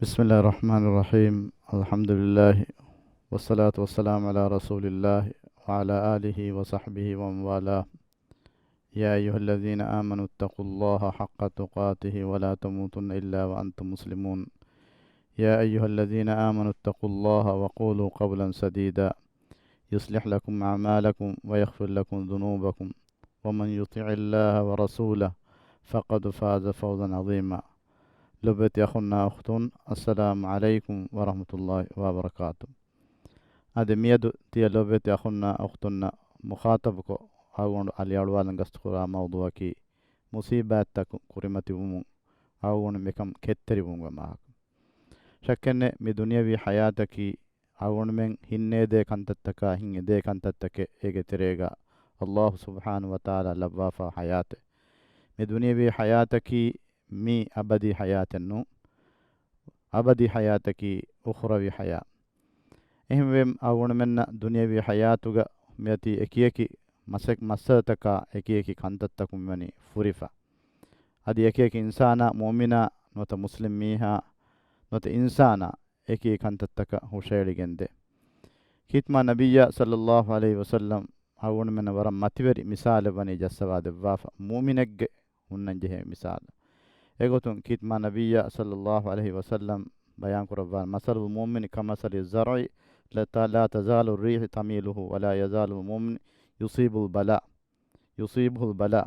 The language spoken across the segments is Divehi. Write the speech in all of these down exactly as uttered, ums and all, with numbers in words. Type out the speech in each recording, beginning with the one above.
بسم الله الرحمن الرحيم. الحمد لله، والصلاة والسلام على رسول الله، وعلى آله وصحبه ومن والاه. يا أيها الذين آمنوا اتقوا الله حق تقاته ولا تموتن إلا وأنتم مسلمون. يا أيها الذين آمنوا اتقوا الله وقولوا قولا سديدا، يصلح لكم أعمالكم ويغفر لكم ذنوبكم، ومن يطع الله ورسوله فقد فاز فوزا عظيما. ލޮބުވެތި އަޚުންނާ އުޚްތުން، އައްސަލާމު ޢަލައިކުމް ވަރަޙްމަތުﷲި ވަބަރަކާތު. އަދި މިއަދު ތިޔަ ލޮބުވެތި އަޚުންނާ އުޚްތުންނަށް މުޚާޠަބުކޮށް، އަޅުގަނޑު އަލިއަޅުވާލަން ގަސްތުކުރާ މައުޟޫޢަކީ، މުޞީބާތްތަކުން ކުރިމަތިވުމުން އަޅުގަނޑު މިކަން ކެތްތެރިވުމުގެ މާކަން. ޝައްކެއްނެތް، މި ދުނިޔަވީ ޙަޔާތަކީ އަޅުގަނޑުމެން ހިންނޭދޭ ކަންތައްތަކާ ހިނގިދޭ ކަންތައްތަކެއް އޭގެ ތެރޭގަ ﷲ ސުބްޙާނަހޫ ވަތަޢާލާ ލައްވާފާ ޙަޔާތެއް. މި ދުނިޔަވީ ޙަޔާތަކީ މީ އަބަދީ ޙަޔާތެއް ނޫން. އަބަދީ ޙަޔާތަކީ އުޚްރަވީ ޙަޔާ. އެހެންވެ، އަޅުގަނޑުމެންނަށް ދުނިޔަވީ ޙަޔާތުގަ މިއޮތީ އެކިއެކި މަސަ-، މައްސަލަތަކާ އެކިއެކި ކަންތައްތަކުން މިވަނީ ފުރިފަ. އަދި އެކިއެކި އިންސާނާ، މުއުމިނާ ނުވަތަ މުސްލިމް މީހާ ނުވަތަ އިންސާނާ އެކި ކަންތައްތަކަށް ހުށައެޅިގެންދޭ. ކީރިތި މާ ނަބިއްޔާ ޞައްލައްލާހު ޢަލައިހި ވަސައްލަމް އަޅުގަނޑުމެންނަށް ވަރަށް މަތިވެރި މިސާލެއް ވަނީ ޖައްސަވާ ދެއްވާފަ، މުއުމިނެއްގެ ހުންނަންޖެހޭ މިސާލު. އެގޮތުން ކީރިތި މާ ނަބިއްޔާ ޞައްލައްލާހު ޢަލައިހި ވަސައްލަމް ބަޔާން ކުރައްވާ، މަސަލު ލްމުއުމިނި ކަމަސަލި ޒަރްޢި ލާ ތަޒާލު ރީޙު ތަމީލު ވަލާ ޔަޒާލު ލްމުއުމިނު ޔުޞީބު ލްބަލާ، ޔުޞީބު ލްބަލާ،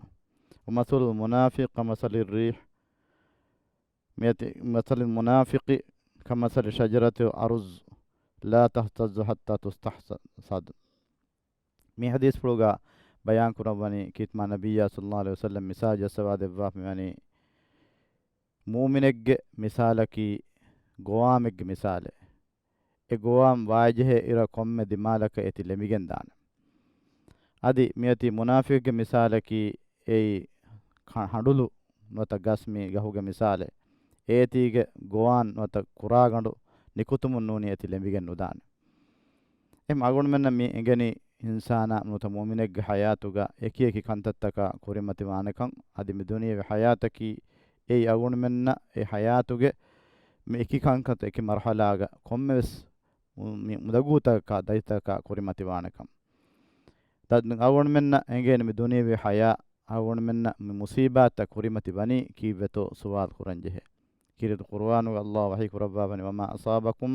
ވަމަސަލު ލްމުނާފިޤި ކަމަސަލި ރީޙު މިއަތި، މަސަލު ލްމުނާފިޤި ކަމަސަލި ޝަޖަރަތި އަރުޒު ލާ ތަހްތައްޒު ޙައްތާ ތުސްތަޙްޞަދު. މި ޙަދީޘްފުޅުގަ ބަޔާން ކުރައްވަނީ، ކީރިތި މާ ނަބިއްޔާ ޞައްލައްލާހު ޢަލައިހި ވަސައްލަމް މިސާލު ޖައްސަވާ ދެއްވާފަ މިވަނީ، މުއުމިނެއްގެ މިސާލަކީ ގޮވާމެއްގެ މިސާލެއް. އެ ގޮވާމް ވާއިޖެހޭ އިރަށް ކޮންމެ ދިމާލަކަށް އޭތި ލެމިގެން ދާނެ. އަދި މިއޮތީ މުނާފިޤެއްގެ މިސާލަކީ، އެއީ ކަ-، ހަނޑުލު ނުވަތަ ގަސް މި ގަހުގެ މިސާލެއް. އޭތީގެ ގޮވާން ނުވަތަ ކުރާގަނޑު ނިކުތުމުން ނޫނީ އޭތި ލެމިގެން ނުދާނެ. އެހެން އަޅުގަނޑުމެންނަށް މި އެނގެނީ އިންސާނާ ނުވަތަ މުއުމިނެއްގެ ޙަޔާތުގަ އެކިއެކި ކަންތައްތަކާ ކުރިމަތިވާނެކަން. އަދި މި ދުނިޔެވި ޙަޔާތަކީ އެއީ އަޅުގަނޑުމެންނަށް އެ ޙަޔާތުގެ މި އެކި ކަންކަން އެކި މަރުޙަލާގަ ކޮންމެވެސް މު-، މި އުނދަގޫތަކާ ދަތިތަކާ ކުރިމަތިވާނެކަން. ދަ-، އަޅުގަނޑުމެންނަށް އެނގޭނެ މި ދުނިޔެވި ޙަޔާ އަޅުގަނޑުމެންނަށް މި މުޞީބާތްތައް ކުރިމަތި ވަނީ ކީއްވެތޯ ސުވާލު ކުރަންޖެހޭ. ކީރިތި ޤުރުއާނުގަ ﷲ ވަޙީ ކުރައްވާވަނީ، وما أصابكم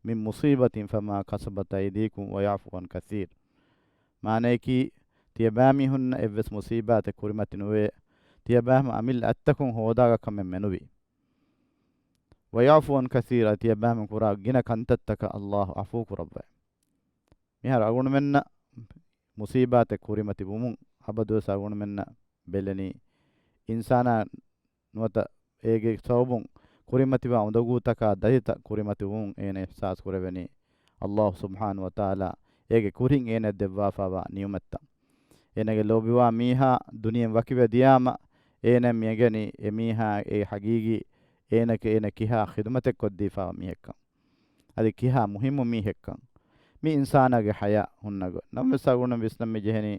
من مصيبة فبما كسبت أيديكم ويعفو عن كثير. މާނަޔަކީ، ތިޔަބައިމީހުންނަށް އެއްވެސް މުޞީބާތެއް ކުރިމަތި ނުވޭ، ތިޔަބައިމީހުން އަމިއްލަ އަތްތަކުން ހޯދާގަ ކަމެއް މެނުވީ. ويعفو عن كثير، ތިޔަބައިމީހުން ކުރާ ގިނަ ކަންތައްތަކަށް ﷲ ޢަފޫ ކުރައްވައި. މިހާރު އަޅުގަނޑުމެންނަށް މުޞީބާތެއް ކުރިމަތި ވުމުން އަބަދުވެސް އަޅުގަނޑުމެންނަށް ބެލެނީ، އިންސާނާ ނުވަތަ އޭގެ ސަބަބުން ކުރިމަތިވާ އުނދަގޫތަކާ ދަތިތައް ކުރިމަތި ވުމުން އޭނަ އިޙްސާސް ކުރެވެނީ، ﷲ ސުބްޙާނަހޫ ވަތަޢާލާ އޭގެ ކުރިން އޭނަ ދެއްވާފާވާ ނިޢުމަތްތައް. އޭނަގެ ލޯބިވާ މީހާ ދުނިޔެން ވަކިވެ ދިޔާމަ، އޭނަ މި އެނގެނީ އެ މީހާ އެ ޙަޤީޤީ އޭނަ ކި-، އޭނަ ކިހާ ޚިދުމަތެއް ކޮށްދީފާވާ މީހެއްކަން. އަދި ކިހާ މުހިއްމު މީހެއްކަން. މި އިންސާނާގެ ޙަޔާ ހުންނަ ގޮތް. ނަމަވެސް އަޅުގަނޑު ވިސްނަން މި ޖެހެނީ،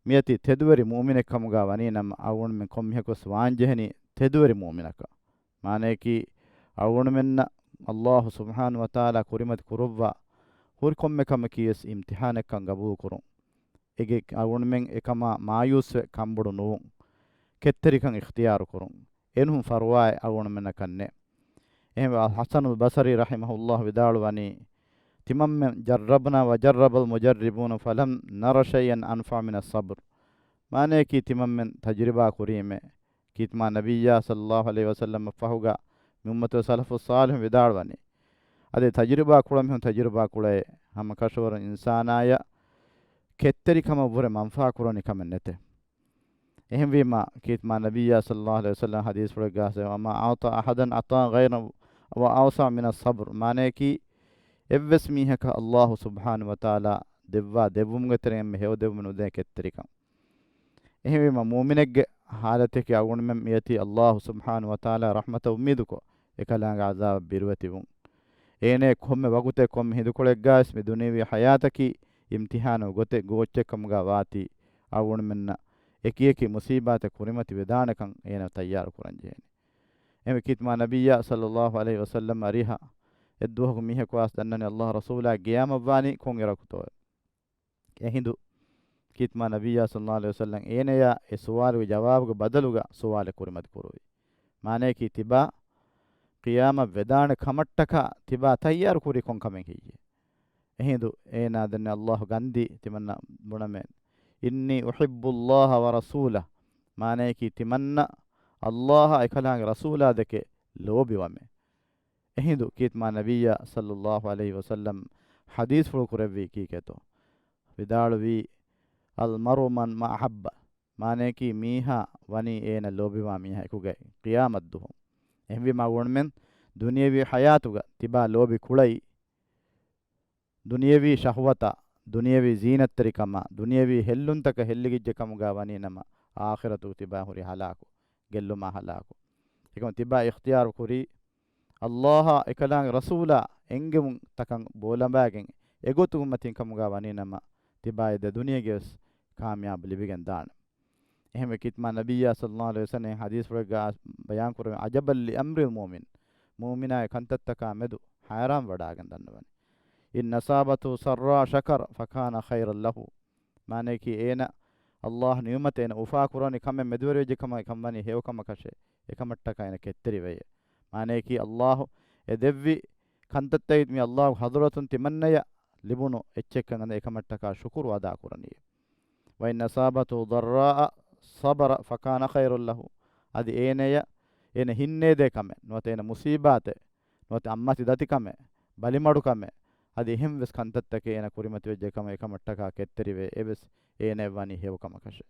މިއޮތީ ތެދުވެރި މުއުމިނެއް ކަމުގަ ވަނީ ނަމަ، އަޅުގަނޑުމެން ކޮންމެހަކުވެސް ވާންޖެހެނީ ތެދުވެރި މުއުމިނަކަށް. މާނަޔަކީ، އަޅުގަނޑުމެންނަށް ﷲ ސުބްޙާނަހޫ ވަތަޢާލާ ކުރިމަތި ކުރައްވާ ހުރި ކޮންމެ ކަމަކީވެސް އިމްތިޙާނެއްކަން ގަބޫލު ކުރުން. އޭގެ އަޅުގަނޑުމެން އެކަމާ މާޔޫސްވެ ކަންބޮޑު ނުވުން. ކެތްތެރިކަން އިޚްތިޔާރު ކުރުން. އެނޫން ފަރުވާއެއް އަޅުގަނޑުމެންނަކަށް ނެތް. އެހެންވެ، އަލް ޙަސަނުލް ބަޞަރީ ރަޙިމަހުﷲ ވިދާޅުވަނީ، ތިމަންމެން جربنا وجرب المجربون فلم نر شيئا أنفع من الصبر. މާނަޔަކީ، ތިމަންމެން ތަޖުރިބާ ކުރީމޭ. ކީރިތި މާ ނަބިއްޔާ ޞައްލައްލާހު ޢަލައިހި ވަސައްލަމަށް ފަހުގަ މި އުއްމަތުގެ ސަލަފުއް ޞާލިޙުން ވިދާޅުވަނީ، އަދި ތަޖުރިބާ ކުޅަ މީހުން ތަޖުރިބާ ކުޅައޭ، ހަމަ ކަށަވަރުން އިންސާނާޔަށް ކެތްތެރިކަމަށްވުރެ މަންފާ ކުރަނި ކަމެއް ނެތޭ. އެހެންވީމަ، ކީރިތި މާ ނަބިއްޔާ ޞައްލައްލާހު ޢަލައިހި ވަސައްލަމަ ޙަދީޘްފުޅެއްގަ، وما أعطى أحدا عطاء غير وأوسع من الصبر. މާނަޔަކީ، އެއްވެސް މީހަކަށް ﷲ ސުބްޙާނަހޫ ވަތަޢާލާ ދެއްވާ ދެއްވުމުގެ ތެރެއިން ހެޔޮ ދެއްވުމެއް ނުދޭ ކެތްތެރިކަން. އެހެންވީމަ، މުއުމިނެއްގެ ޙާލަތަކީ އަޅުގަނޑުމެން މިއޮތީ ﷲ ސުބްޙާނަހޫ ވަތަޢާލާ ރަޙްމަތަށް އުއްމީދުކޮށް، އެކަލާނގެ ޢަޛާބަށް ބިރުވެތިވުން. އޭނަ ކޮންމެ ވަގުތެއް ކޮންމެ ހިނދުކޮޅެއްގަވެސް މި ދުނިޔެވީ ޙަޔާތަކީ އިމްތިޙާނު ގޮތެއް ގޯއްޗެއްކަމުގަ ވާތީ، އަޅުގަނޑުމެންނަށް އެކިއެކި މުޞީބާތެއް ކުރިމަތި ވެދާނެކަން އޭނަ ތައްޔާރު ކުރަން ޖެހޭނެ. އެހެންވެ ކީރިތި މާ ނަބިއްޔާ ޞައްލައްލާހު ޢަލައިހި ވަސައްލަމް އަރިހަށް އެއްދުވަހަކު މީހަކު އައިސް ދަންނަވަނީ ﷲ ރަސޫލާ ޤިޔާމަތްވާނީ ކޮން އިރަކުތޯ. އެހިނދު ކީރިތި މާ ނަބިއްޔާ ޞައްލައްލާހު ޢަލައިހި ވަސައްލަމް އޭނަޔާ އެ ސުވާލުގެ ޖަވާބުގެ ބަދަލުގަ ސުވާލެއް ކުރިމަތި ކުރުވި. މާނަޔަކީ ތިބާ ޤިޔާމަތް ވެދާނެ ކަމަށްޓަކާ ތިބާ ތައްޔާރު ކުރީ ކޮން ކަމެއް ހެއްޔޭ؟ އެހިނދު އޭނާ ދެން ﷲ ގަންދީ ތިމަންނަ ބުނަމޭ، "إني أحب الله ورسوله." މާނަޔަކީ ތިމަންނަ ﷲ އާ އެކަލާނގެ ރަސޫލާ ދެކެ ލޯބިވަމޭ. އެހިނދު ކީރިތި މާ ނަބިއްޔާ ޞައްލައްލާހު ޢަލައިހި ވަސައްލަމް ޙަދީޘްފުޅު ކުރެއްވީ ކީކޭތޯ؟ ވިދާޅުވީ، "المرء مع من أحب." މާނަޔަކީ މީހާ ވަނީ އޭނަ ލޯބިވާ މީހާ އެކުގައި ޤިޔާމަތްދުވަހު. އެހެންވީމާ އަޅުގަނޑުމެން ދުނިޔެވީ ޙަޔާތުގަ ތިބާ ލޯބި ކުޅައި، ދުނިޔެވީ ޝަހުވަތާ، ދުނިޔެވީ ޒީނަތްތެރިކަމާ، ދުނިޔެވީ ހެއްލުންތަކަށް ހެއްލިގިއްޖެ ކަމުގަ ވަނީ ނަމަ، އާޚިރަތުގަ ތިބާ ހުރީ ހަލާކު، ގެއްލުމާ ހަލާކު. އެކަމަ ތިބާ އިޚްތިޔާރު ކުރީ، ﷲ އާ އެކަލާނގެ ރަސޫލާ އެންގެވުން ތަކަން ބޯލަނބާގެން އެގޮތުގަ މަތިން ކަމުގަ ވަނީ ނަމަ، ތިބާ އެ ދެ ދުނިޔޭގަވެސް ކާމިޔާބު ލިބިގެން ދާނެ. އެހެންވެ ކީރިތި މާ ނަބިއްޔާ ޞައްލައްލާހު ޢަލައިހި ވަސައްލަމް ޙަދީޘްފުޅެއްގަ ބަޔާން ކުރަމުން، "عجبا لأمر المؤمن." މުއުމިނާގެ ކަންތައްތަކާ މެދު ހައިރާން ވަޑާގެން ދަންނަވަނީ. "إن أصابته سراء شكر فكان خيرا له." މާނަޔަކީ އޭނަ ﷲ ނިޢުމަތެއް އޭނަ އުފާ ކުރަނީ ކަމެއް މެދުވެރިވެއްޖެ ކަމަށް އެކަން ވަނީ ހެޔޮ ކަމަކަށެ، އެކަމަށްޓަކާ އޭނަ ކެތްތެރިވެޔޭ. މާނަޔަކީ ﷲ އެ ދެއްވި ކަންތައްތައް މި ﷲ ގެ ޙަޟްރަތުން ތިމަންނަޔަށް ލިބުނު އެއްޗެއްކަން އަންނަ އެކަމަށްޓަކާ ޝުކުރު އަދާ ކުރަނީ. "وإن أصابته ضراء صبر فكان خيرا له." އަދި އޭނަޔަށް އޭނަ ހިންނޭދޭ ކަމެއް، ނުވަތަ އޭނަ މުޞީބާތެއް، ނުވަތަ އަތްމަތި ދަތިކަމެއް، ބަލިމަޑުކަމެއް، އަދި އެހެން ވެސް ކަންތައްތަކެއް އޭނަ ކުރިމަތިވެއްޖެ ކަމަށް އެކަމަށްޓަކާ ކެތްތެރިވެ، އެވެސް އޭނައަށް ވަނީ ހެޔޮ ކަމަކަށެ.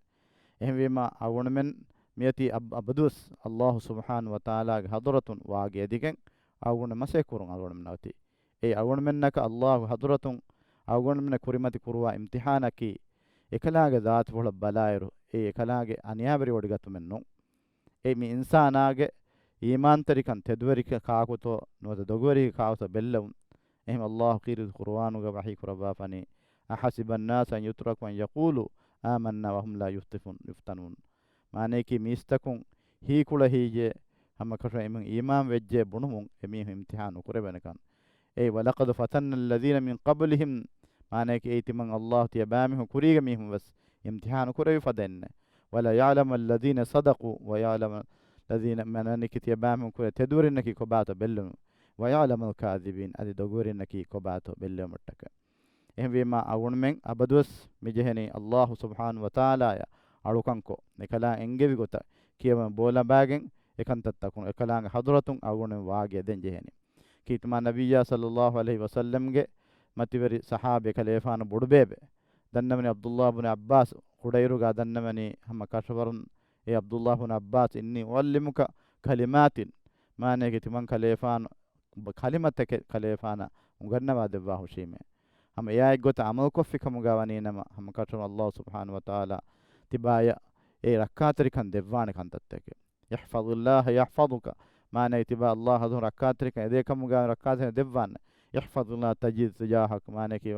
އެހެންވީމާ އަޅުގަނޑުމެން މިއޮތީ އަބް-، އަބަދުވެސް ﷲ ސުބްޙާނަހޫ ވަތަޢާލާގެ ޙަޟްރަތުން ވާގި އެދިގެން އަޅުގަނޑު މަސައްކަތް ކުރުން އަޅުގަނޑުމެންނަށް އޮތީ. އެ އަޅުގަނޑުމެންނަކަށް ﷲ ގެ ޙަޟްރަތުން އަޅުގަނޑުމެންނަށް ކުރިމަތި ކުރުވާ އިމްތިޙާނަކީ، އެކަލާނގެ ޒާތުފުޅަށް ބަލާއިރު، އެ އެކަލާނގެ އަނިޔާވެރިވޮޑިގަތުމެއް ނޫން. އެ މި އިންސާނާގެ އީމާންތެރިކަން ތެދުވެރިކަ ކާކުތޯ ނުވަތަ ދޮގުވެރި ކާކުތޯ ބެއްލެވުން. އެހެން ﷲ ކީރިތި ޤުރުއާނުގަ ވަޙީ ކުރައްވާފަނީ، "أحسب الناس أن يتركوا أن يقولوا آمنا وهم لا يفتنون." މާނަޔަކީ މީސްތަކުން ހީކުޅެ ހީއްޔޭ ހަމަކަށަވަރުން އެމީހުން އީމާން ވެއްޖެ ބުނުމުން އެމީހުން އިމްތިޙާނު ކުރެވޭނެކަން. އެއީ، "ولقد فتنا الذين من قبلهم." މާނަޔަކީ އެއީ ތިމަން ﷲ ތިޔަބައިމީހުން ކުރީގެ މީހުން ވެސް އިމްތިޙާނު ކުރެވި ފަދައިންނެއް. "وليعلم الذين صدقوا ويعلم الذين" މާނަޔަކީ ތިޔަބައިމީހުން ކުރެ ތެދުވެރިންނަކީ ކޮބާތޯ ބެއްލެވުން. "ويعلم الكاذبين" އަދި ދޮގުވެރިންނަކީ ކޮބާތޯ ބެއްލެވުމަށްޓަކައި. އެހެންވީމާ އަޅުގަނޑުމެން އަބަދުވެސް މިޖެހެނީ ﷲ ސުބްޙާނަހޫ ވަތަޢާލާޔަށް އަޅުކަންކޮށް، އެކަލާނގެ އެންގެވި ގޮތަށް ކިޔަވަން ބޯލަނބާގެން އެކަންތައްތަކުން އެކަލާނގެ ޙަޟްރަތުން އަޅުގަނޑުމެން ވާގި އެދެން ޖެހެނީ. ކީރިތި މާ ނަބިއްޔާ ޞައްލައްލާހު ޢަލައިހި ވަސައްލަމްގެ މަތިވެރި ޞަޙާބީ އެކަލޭފާނު ބޮޑުބޭބެ ދަންނަވަނީ ޢަބްދުﷲ ބުނު ޢައްބާސް ކުޑައިރުގަ ދަންނަވަނީ ހަމަ ކަށަވަރުން އޭ ޢަބްދުﷲ ބުނު ޢައްބާސް، "إني أعلمك كلمات" މާނަޔަކީ ތިމަން ކަލޭފާނު ބަ-، ކަލިމަތެކެއް ކަލޭފާނަށް އުނގަންނަވާ ދެއްވާ ހުށީމޭ. ހަމަ އެއާ އެއްގޮތަށް ޢަމަލުކޮށްފި ކަމުގަ ވަނީ ނަމަ، ހަމަ ކަށަވަރުން ﷲ ސުބްޙާނަހޫ ވަތަޢާލާ ތިބާޔަށް އެ ރައްކާތެރިކަން ދެއްވާނެ ކަންތައްތަކެއް. "احفظ الله يحفظك" މާނައީ ތިބާ ﷲ އަދު ރައްކާތެރިކަން އެދޭ ކަމުގަ ރައްކާތެރިކަން ދެއްވާނެ. "احفظ الله تجده تجاهك" މާނައީ ކީ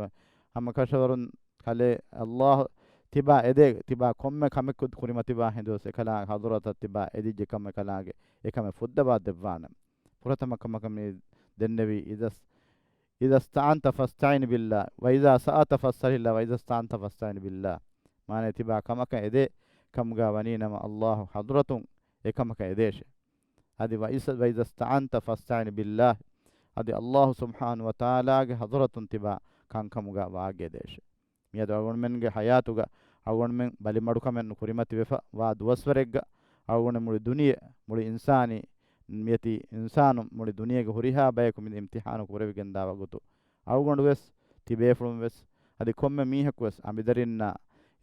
ހަމަ ކަށަވަރުން ކަލޭ ﷲ ތިބާ އެދޭ، ތިބާ ކޮންމެ ކަމެއް ކުރިމަތިވާ ހިނދުވެސް އެކަލާ ޙަޟްރަތަށް ތިބާ އެދިއްޖެ ކަމަށް އެކަލާނގެ އެކަމެއް ފުއްދަވާ ދެއްވާނެ. ފުރަތަމަ ކަމަކަށް މި ދެންނެވީ، "إذا، إذا استعنت فاستعن بالله، وإذا سألت فاسأل الله، وإذا استعنت فاستعن بالله." މާނައީ ތިބާ ކަމަކަށް އެދޭ ކަމުގަ ވަނީ ނަމަ، ﷲ ގެ ޙަޟްރަތުން އެކަމަކަށް އެދޭށޭ. އަދި ވައިސަ-، "وإذا استعنت فاستعن بالله." އަދި ﷲ ސުބްޙާނަހޫ ވަތަޢާލާގެ ޙަޟްރަތުން ތިބާ ކަންކަމުގަ ވާގި އެދޭށޭ. މިއަދު އަޅުގަނޑުމެންގެ ޙަޔާތުގަ އަޅުގަނޑުމެން ބަލިމަޑުކަމެއް ނުކުރިމަތިވެފަ ވާ ދުވަސްވަރެއްގަ އަޅުގަނޑު މުޅި ދުނިޔެ، މުޅި އިންސާނީ، މިއޮތީ އިންސާނުން މުޅި ދުނިޔޭގެ ހުރިހާ ބަޔަކު މި އިމްތިޙާނު ކުރެވިގެންދާ ވަގުތު އަޅުގަނޑުވެސް، ތިބޭފުޅުންވެސް، އަދި ކޮންމެ މީހަކުވެސް އަނބިދަރިންނާ،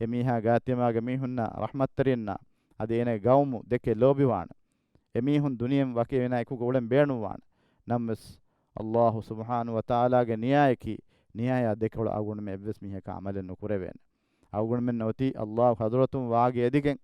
އެމީހާ ގާތްތިމާގެ މީހުންނާ، ރަޙްމަތްތެރިންނާ، އަދި އޭނަގެ ގައުމު ދެކެ ލޯބިވާނެ. އެމީހުން ދުނިޔެއިން ވަކި އޭނާ އެކުގަ އުޅެން ބޭނުންވާނެ. ނަމަވެސް، ﷲ ސުބްޙާނަހޫ ވަތަޢާލާގެ ނިޔާޔަކީ، ނިޔާޔާ ދެކެ އުޅޭ އަޅުގަނޑުމެން އެއްވެސް މީހަކާ ޢަމަލެއް ނުކުރެވޭނެ. އަޅުގަނޑުމެން އޮތީ ﷲ ގެ ޙަޟްރަތުން ވާގި އެދިގެން،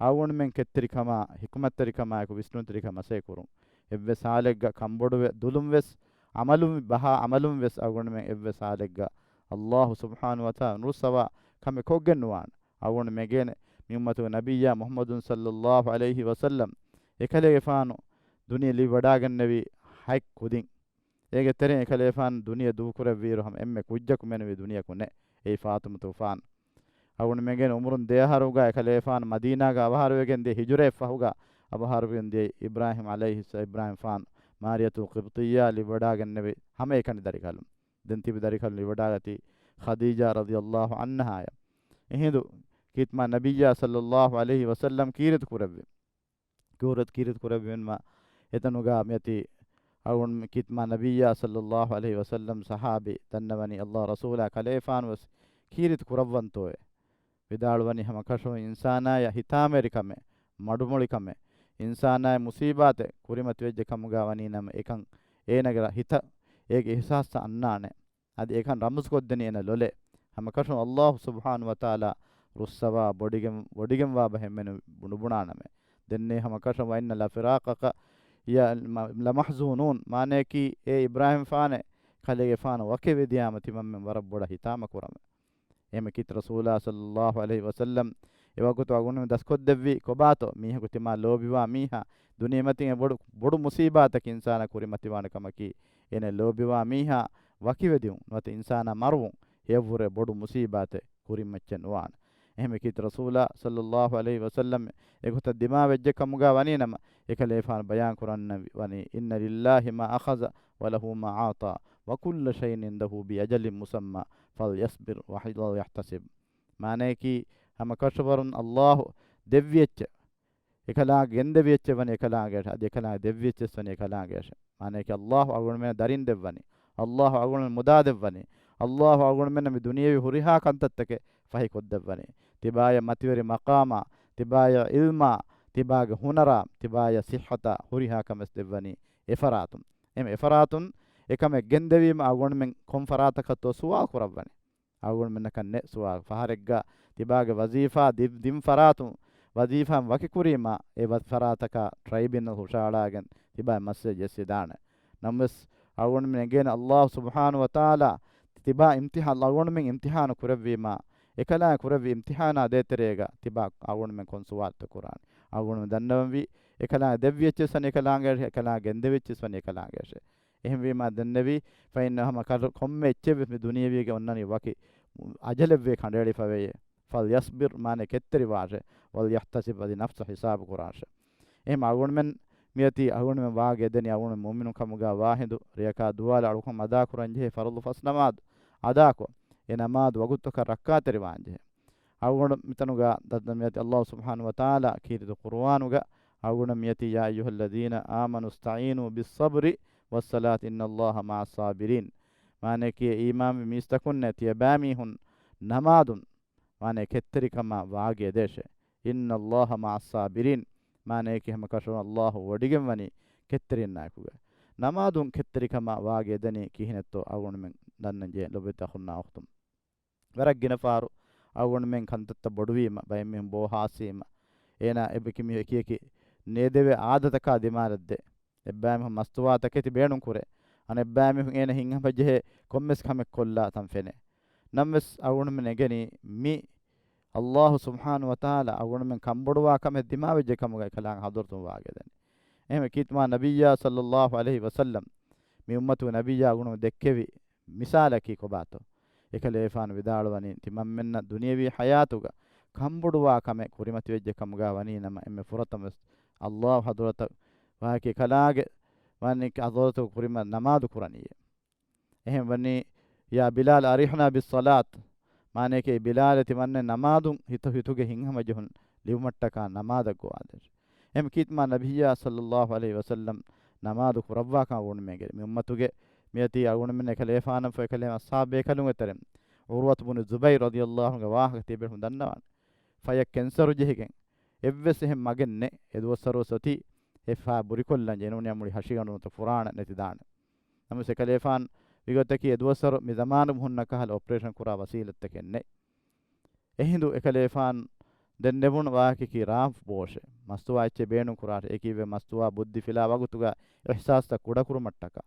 އަޅުގަނޑުމެން ކެތްތެރިކަމާ، ޙިކުމަތްތެރިކަމާއެކު ވިސްނުންތެރިކަން މަސައްކަތް ކުރުން. އެއްވެސް ޙާލެއްގަ ކަންބޮޑުވެ، ދުލުން ވެސް، ޢަމަލުން، ބަހާ ޢަމަލުން ވެސް އަޅުގަނޑުމެން އެއްވެސް ޙާލެއްގަ ﷲ ސުބްޙާނަހޫ ވަތަޢާލާ ނުރުއްސަވާ ކަމެއް ކޮށްގެން ނުވާނެ. އަޅުގަނޑު މެގޭނެ މި އުއްމަތުގެ ނަބިއްޔާ މުޙައްމަދު ޞައްލައްލާހު ޢަލައިހި ވަސައްލަމް އެކަލޭގެފާނު ދުނިޔެ ލިބިވަޑާގެންނެވީ ހަތް ކުދިން. އޭގެ ތެރެއިން އެކަލޭފާނު ދުނިޔެ ދޫކުރެއްވިއިރު ހަމަ އެންމެ ކުއްޖަކު މެނުވީ ދުނިޔަކު ނެތް. އެއީ ފާޠިމަތު ފާން. އަޅުގަނޑުމެންގެ އުމުރުން ދެ އަހަރުގަ އެކަލޭފާނު މަދީނާގަ އަވަހާރަވެގެން ދިޔަ، ހިޖުރައަށް ފަހުގަ އަވަހާރަވެގެން ދިޔަ އިބްރާހިމް ޢަލައިހިއްސަ، އިބްރާހިމް ފާން މާރިޔަތުލް ޤިބްޠިއްޔާ ލިބިވަޑާގެންނެވި ހަމައެކަނި ދަރިކަލުން. ދެން ތިބި ދަރިކަލުން ލިބިވަޑާގަތީ ޚަދީޖާ ރަޟިޔަﷲ ޢަންހާއަށް. އެހިނދު ކީރިތި މާ ނަބިއްޔާ ޞައްލަﷲ ޢަލައިހި ވަސައްލަމް ކީރިތި ކުރެއްވި. ކީރިތި، ކީރިތި ކުރެއްވީމާ އެތަނުގަ މިއޮތީ އަޅުގަނޑު ކީރިތި މާ ނަބިއްޔާ ޞައްލަﷲ ޢަލައިހި ވަސައްލަމް ޞަޙާބީ ދަންނަވަނީ ﷲ ރަސޫލާ ކަލޭފާނު ވެސް ކީރިތި ކުރައްވަންތޯއޭ. ވިދާޅުވަނީ ހަމަކަށަވަރުން އިންސާނާޔަށް ހިތާމަވެރިކަމެއް، މަޑުމޮޅިކަމެއް، އިންސާނާޔަށް މުޞީބާތެއް ކުރިމަތިވެއްޖެ ކަމުގަ ވަނީ ނަމަ އެކަން އޭނަގެ ރަ-، ހިތަށް އޭގެ އިޙްސާސްތައް އަންނާނެ. އަދި އެކަން ރަމުޒުކޮށްދެނީ އޭނަ ލޮލެއް. ހަމަކަށަވަރުން ﷲ ސުބްޙާނަހޫ ވަތަޢާލާ ރުއްސަވާ ބޮޑިގެން، ބޮޑިގެންވާ ބަހެއް މެނު ނުބުނާނަމޭ. ދެންނެވި ހަމަކަށަވަރުން وإن لفراقك يا لمحزونون، މާނަޔަކީ އޭ އިބްރާހިމް ފާނޭ، ކަލޭގެފާނު ވަކިވެދިޔާމަ ތިމަންމެން ވަރަށް ބޮޑަށް ހިތާމަ ކުރަމޭ. އެހެންވީމަ ކީރިތި ރަސޫލާ ޞައްލަﷲ ޢަލައިހި ވަސައްލަމް އެވަގުތު އަޅުގަނޑުމެން ދަސްކޮށްދެއްވީ ކޮބާތޯ؟ މީހަކު ތިމާ ލޯބިވާ މީހާ، ދުނިޔެމަތިން އެ ބޮޑު، ބޮޑު މުޞީބާތަކެއް އިންސާނާ ކުރިމަތިވާނެ ކަމަކީ، އޭނަ ލޯބިވާ މީހާ ވަކިވެދިޔުން، ނުވަތަ އިންސާނާ މަރުވުން، ހެޔޮއްވުރެ ބޮޑު މުޞީބާތެއް ކުރިން މައްޗެއް ނުވާނެ. އެހެންވީމަ ކީރިތި ރަސޫލާ ޞައްލަﷲ ޢަލައިހި ވަސައްލަމް އެގޮތަށް ދިމާވެއްޖެ ކަމުގަ ވަނީ ނަމަ، އެކަލޭފާނު ބަޔާން ކުރަން ވަނީ، إن لله ما أخذ وله ما أعطى وكل شيء عنده بأجل مسمى فليصبر وليحتسب. މާނަޔަކީ ހަމަކަށަވަރުން ﷲ ދެއްވި އެއްޗެއް، އެކަލާނގެ ގެންދެވި އެއްޗެއް ވަނީ އެކަލާނގެ އަށެއް، އަދި އެކަލާނގެ ދެއްވި އެއްޗެއް ވަނީ އެކަލާނގެ އަށެއް. މާނަޔަކީ ﷲ އަޅުގަނޑުމެން ދަރިން ދެއްވަނީ، ﷲ އަޅުގަނޑުމެން މުދާ ދެއްވަނީ، ﷲ އަޅުގަނޑުމެންނަށް މި ދުނިޔެވީ ހުރިހާ ކަންތައްތަކެއް ފަހި ކޮށްދެއްވަނީ. ތިބާޔަށް މަތިވެރި މަޤާމާ، ތިބާޔަށް ޢިލްމާ، ތިބާގެ ހުނަރާ، ތިބާޔަށް ޞިއްޙަތާ، ހުރިހާ ކަމެއް ދެއްވަނީ އެފަރާތުން. އެމެ އެފަރާތުން އެކަމެއް ގެންދެވީމަ އަޅުގަނޑުމެން ކޮން ފަރާތަކަށްތޯ ސުވާލު ކުރައްވަނީ؟ އަޅުގަނޑުމެންނަކަށް ނެތް ސުވާލު. ފަހަރެއްގަ ތިބާގެ ވަޒީފާ ދި-، ދިން ފަރާތުން ވަޒީފާއިން ވަކިކުރީމަ، އެ ވަ-، ފަރާތަކަށް ޓްރައިބިނަލް ހުށައަޅާގެން ތިބާ މައްސަލަ ޖެއްސިދާނެ. ނަމަވެސް އަޅުގަނޑުމެން އެނގޭނެ ﷲ ސުބްޙާނަހޫ ވަތަޢާލާ ތިބާ އިމްތިޙާން، އަޅުގަނޑުމެން އިމްތިޙާނު ކުރެއްވީމަ، އެކަލާނގެ ކުރެއްވި އިމްތިޙާނާ ދޭތެރޭގަ ތިބާ އަޅުގަނޑުމެން ކޮން ސުވާލުތައް ކުރާނެ؟ އަޅުގަނޑުމެން ދަންނަވަންވީ، އެކަލާނގެ ދެއްވި އެއްޗެއްސަން އެކަލާނގެ، އެކަލާނގެ ގެންދެވި އެއްޗެއްސަން އެކަލާނގެ އަށެއް. އެހެންވީމާ ދެންނެވީ، ފައިން ހަމަ ކަރު-، ކޮންމެ އެއްޗެއްވެސް މި ދުނިޔެވީގެ އޮންނަނީ ވަކި އަޖަލެއްވެ ކަނޑައެޅިފަވެޔޭ. ފަލްޔަޞްބިރް މާނަ ކެތްތެރިވާށޭ، ވަލްޔަޙްތަސިބް އަދި ނަފްސަށް ހިސާބު ކުރާށޭ. އެހެން އަޅުގަނޑުމެން މިއޮތީ އަޅުގަނޑުމެން ވާގި އެދެނީ އަޅުގަނޑުމެން މުއުމިނު ކަމުގަ ވާހިނދު ރެޔަކާ ދުވާލަށް އަޅުކަން އަދާކުރަން ޖެހޭ ފަރުޟު ފަސް ނަމާދު އަދާކޮށް، އެ ނަމާދު ވަގުތުތަކަށް ރައްކާތެރިވާން ޖެހޭ. އަޅުގަނޑު މިތަނުގަ ދައްދަ މިއަތި ﷲ ސުބްޙާނަހޫ ވަތަޢާލާ ކީރިތި ޤުރުއާނުގަ އަޅުގަނޑު މިއަތި، يا أيها الذين آمنوا استعينوا بالصبر والصلاة إن الله مع الصابرين. މާނައަކީ އީމާންވި މީސްތަކުންނޭ ތިޔަބައިމީހުން ނަމާދުން، މާނަ ކެތްތެރިކަމާ ވާގި އެދޭށޭ. إن الله مع الصابرين. މާނައަކީ ހަމަކަށަވަރުން ﷲ ވޮޑިގެންވަނީ ކެތްތެރިންނާއެކުގަ. ނަމާދުން ކެތްތެރިކަމާ ވާގި އެދެނީ ކިހިނެއްތޯ އަޅުގަނޑުމެން ދަންނަން ޖެހޭ ލޮބުވެތި އަޚުންނާ އުޚްތުން. ވަރަށް ގިނަ ފަހަރު އަޅުގަނޑުމެން ކަންތައްތައް ބޮޑުވީމަ، ބައެއް މީހުން ބޯ ހާސްވީމަ، އޭނާ އެބަ އެކި މީހުން އެކި އެކި ނޭދެވޭ އާދަތަކާ ދިމާލަށް ދޭ. އެއްބައިމީހުން މަސްތުވާ ތަކެތި ބޭނުން ކުރޭ. އަނެއްބައިމީހުން އޭނަ ހިތްހަމަޖެހޭ ކޮންމެސް ކަމެއް ކޮށްލާ ތަން ފެނޭ. ނަމަވެސް އަޅުގަނޑުމެން އެނގެނީ މި ﷲ ސުބްޙާނަހޫ ވަތަޢާލާ އަޅުގަނޑުމެން ކަންބޮޑުވާ ކަމެއް ދިމާވެއްޖެ ކަމުގައި ކަލާނގެ ޙަޟްރަތުން ވާގި އެދެނީ. އެހެންވެ ކީރިތި މާ ނަބިއްޔާ ޞައްލަﷲ ޢަލައިހި ވަސައްލަމް މި އުއްމަތުގެ ނަބިއްޔާ އަޅުގަނޑުމެން ދެއްކެވި މިސާލަކީ ކޮބާތޯ؟ އެކަލޭފާނު ވިދާޅުވަނީ، ތިމަންމެންނަށް ދުނިޔެވީ ޙަޔާތުގަ ކަންބޮޑުވާ ކަމެއް ކުރިމަތިވެއްޖެ ކަމުގަ ވަނީ ނަމަ، އެންމެ ފުރަތަމަވެސް ﷲ ޙަޟްރަތަށް ވާހަކަ ކަލާނގެ ވަނީ ޙަޟްރަތު ކުރިމަ ނަމާދު ކުރަނީއޭ. އެހެން ވަނީ، يا بلال أرحنا بالصلاة. މާނައަކީ، ބިލާލް ތިމަންނެ ނަމާދުން ހިތު ހިތުގެ ހިތްހަމަޖެހުން ލިބުމަށްޓަކާ ނަމާދަށް ގޮވާލޭށޭ. އެހެން ކީރިތި މާ ނަބިއްޔާ ޞައްލަﷲ ޢަލައިހި ވަސައްލަމް ނަމާދު ކުރައްވާކަން އަޅުގަނޑުމެން އެނގޭ. މި އުއްމަތުގެ މިއޮތީ އަޅުގަނޑުމެން އެކަލޭފާނަށްފަހު އެކަލޭ އަޞްޙާބު ބޭކަލުންގެ ތެރެއިން ޢުރްވަތު ބުނު ޒުބައިރު ރަޟިޔަﷲ ޢަންހުގެ ވާހަކަ ތިޔަބޭފުޅުން ދަންނަވާނެ. ފަޔަށް ކެންސަރު ޖެހިގެން އެއްވެސް އެހެން މަގެއް ނެތް. އެ ދުވަސްވަރުވެސް އޮތީ އެ ފަޔަށް ބުރިކޮށްލަން ޖެހި ނޫނީ މުޅި ހަށިގަނޑު ނުވަތަ ފުރާނަ ނެތިދާނެ. ނަމަވެސް އެކަލޭފާނު ވިގޮތަކީ އެ ދުވަސްވަރު މި ޒަމާނުގަ ހުންނަ ކަހަލަ އޮޕަރޭޝަން ކުރާ ވަސީލަތްތަކެއް ނެތް. އެހިނދު އެކަލޭފާނު ދެންނެވުނު ވާހަކައަކީ ރާންފު ބޯށޭ. މަސްތުވާ އެއްޗެއް ބޭނުން ކުރާށޭ. އެކީވެ މަސްތުވާ ބުއްދި ފިލާ ވަގުތުގަ އިޙްސާސްތައް ކުޑަކުރުމަށްޓަކާ.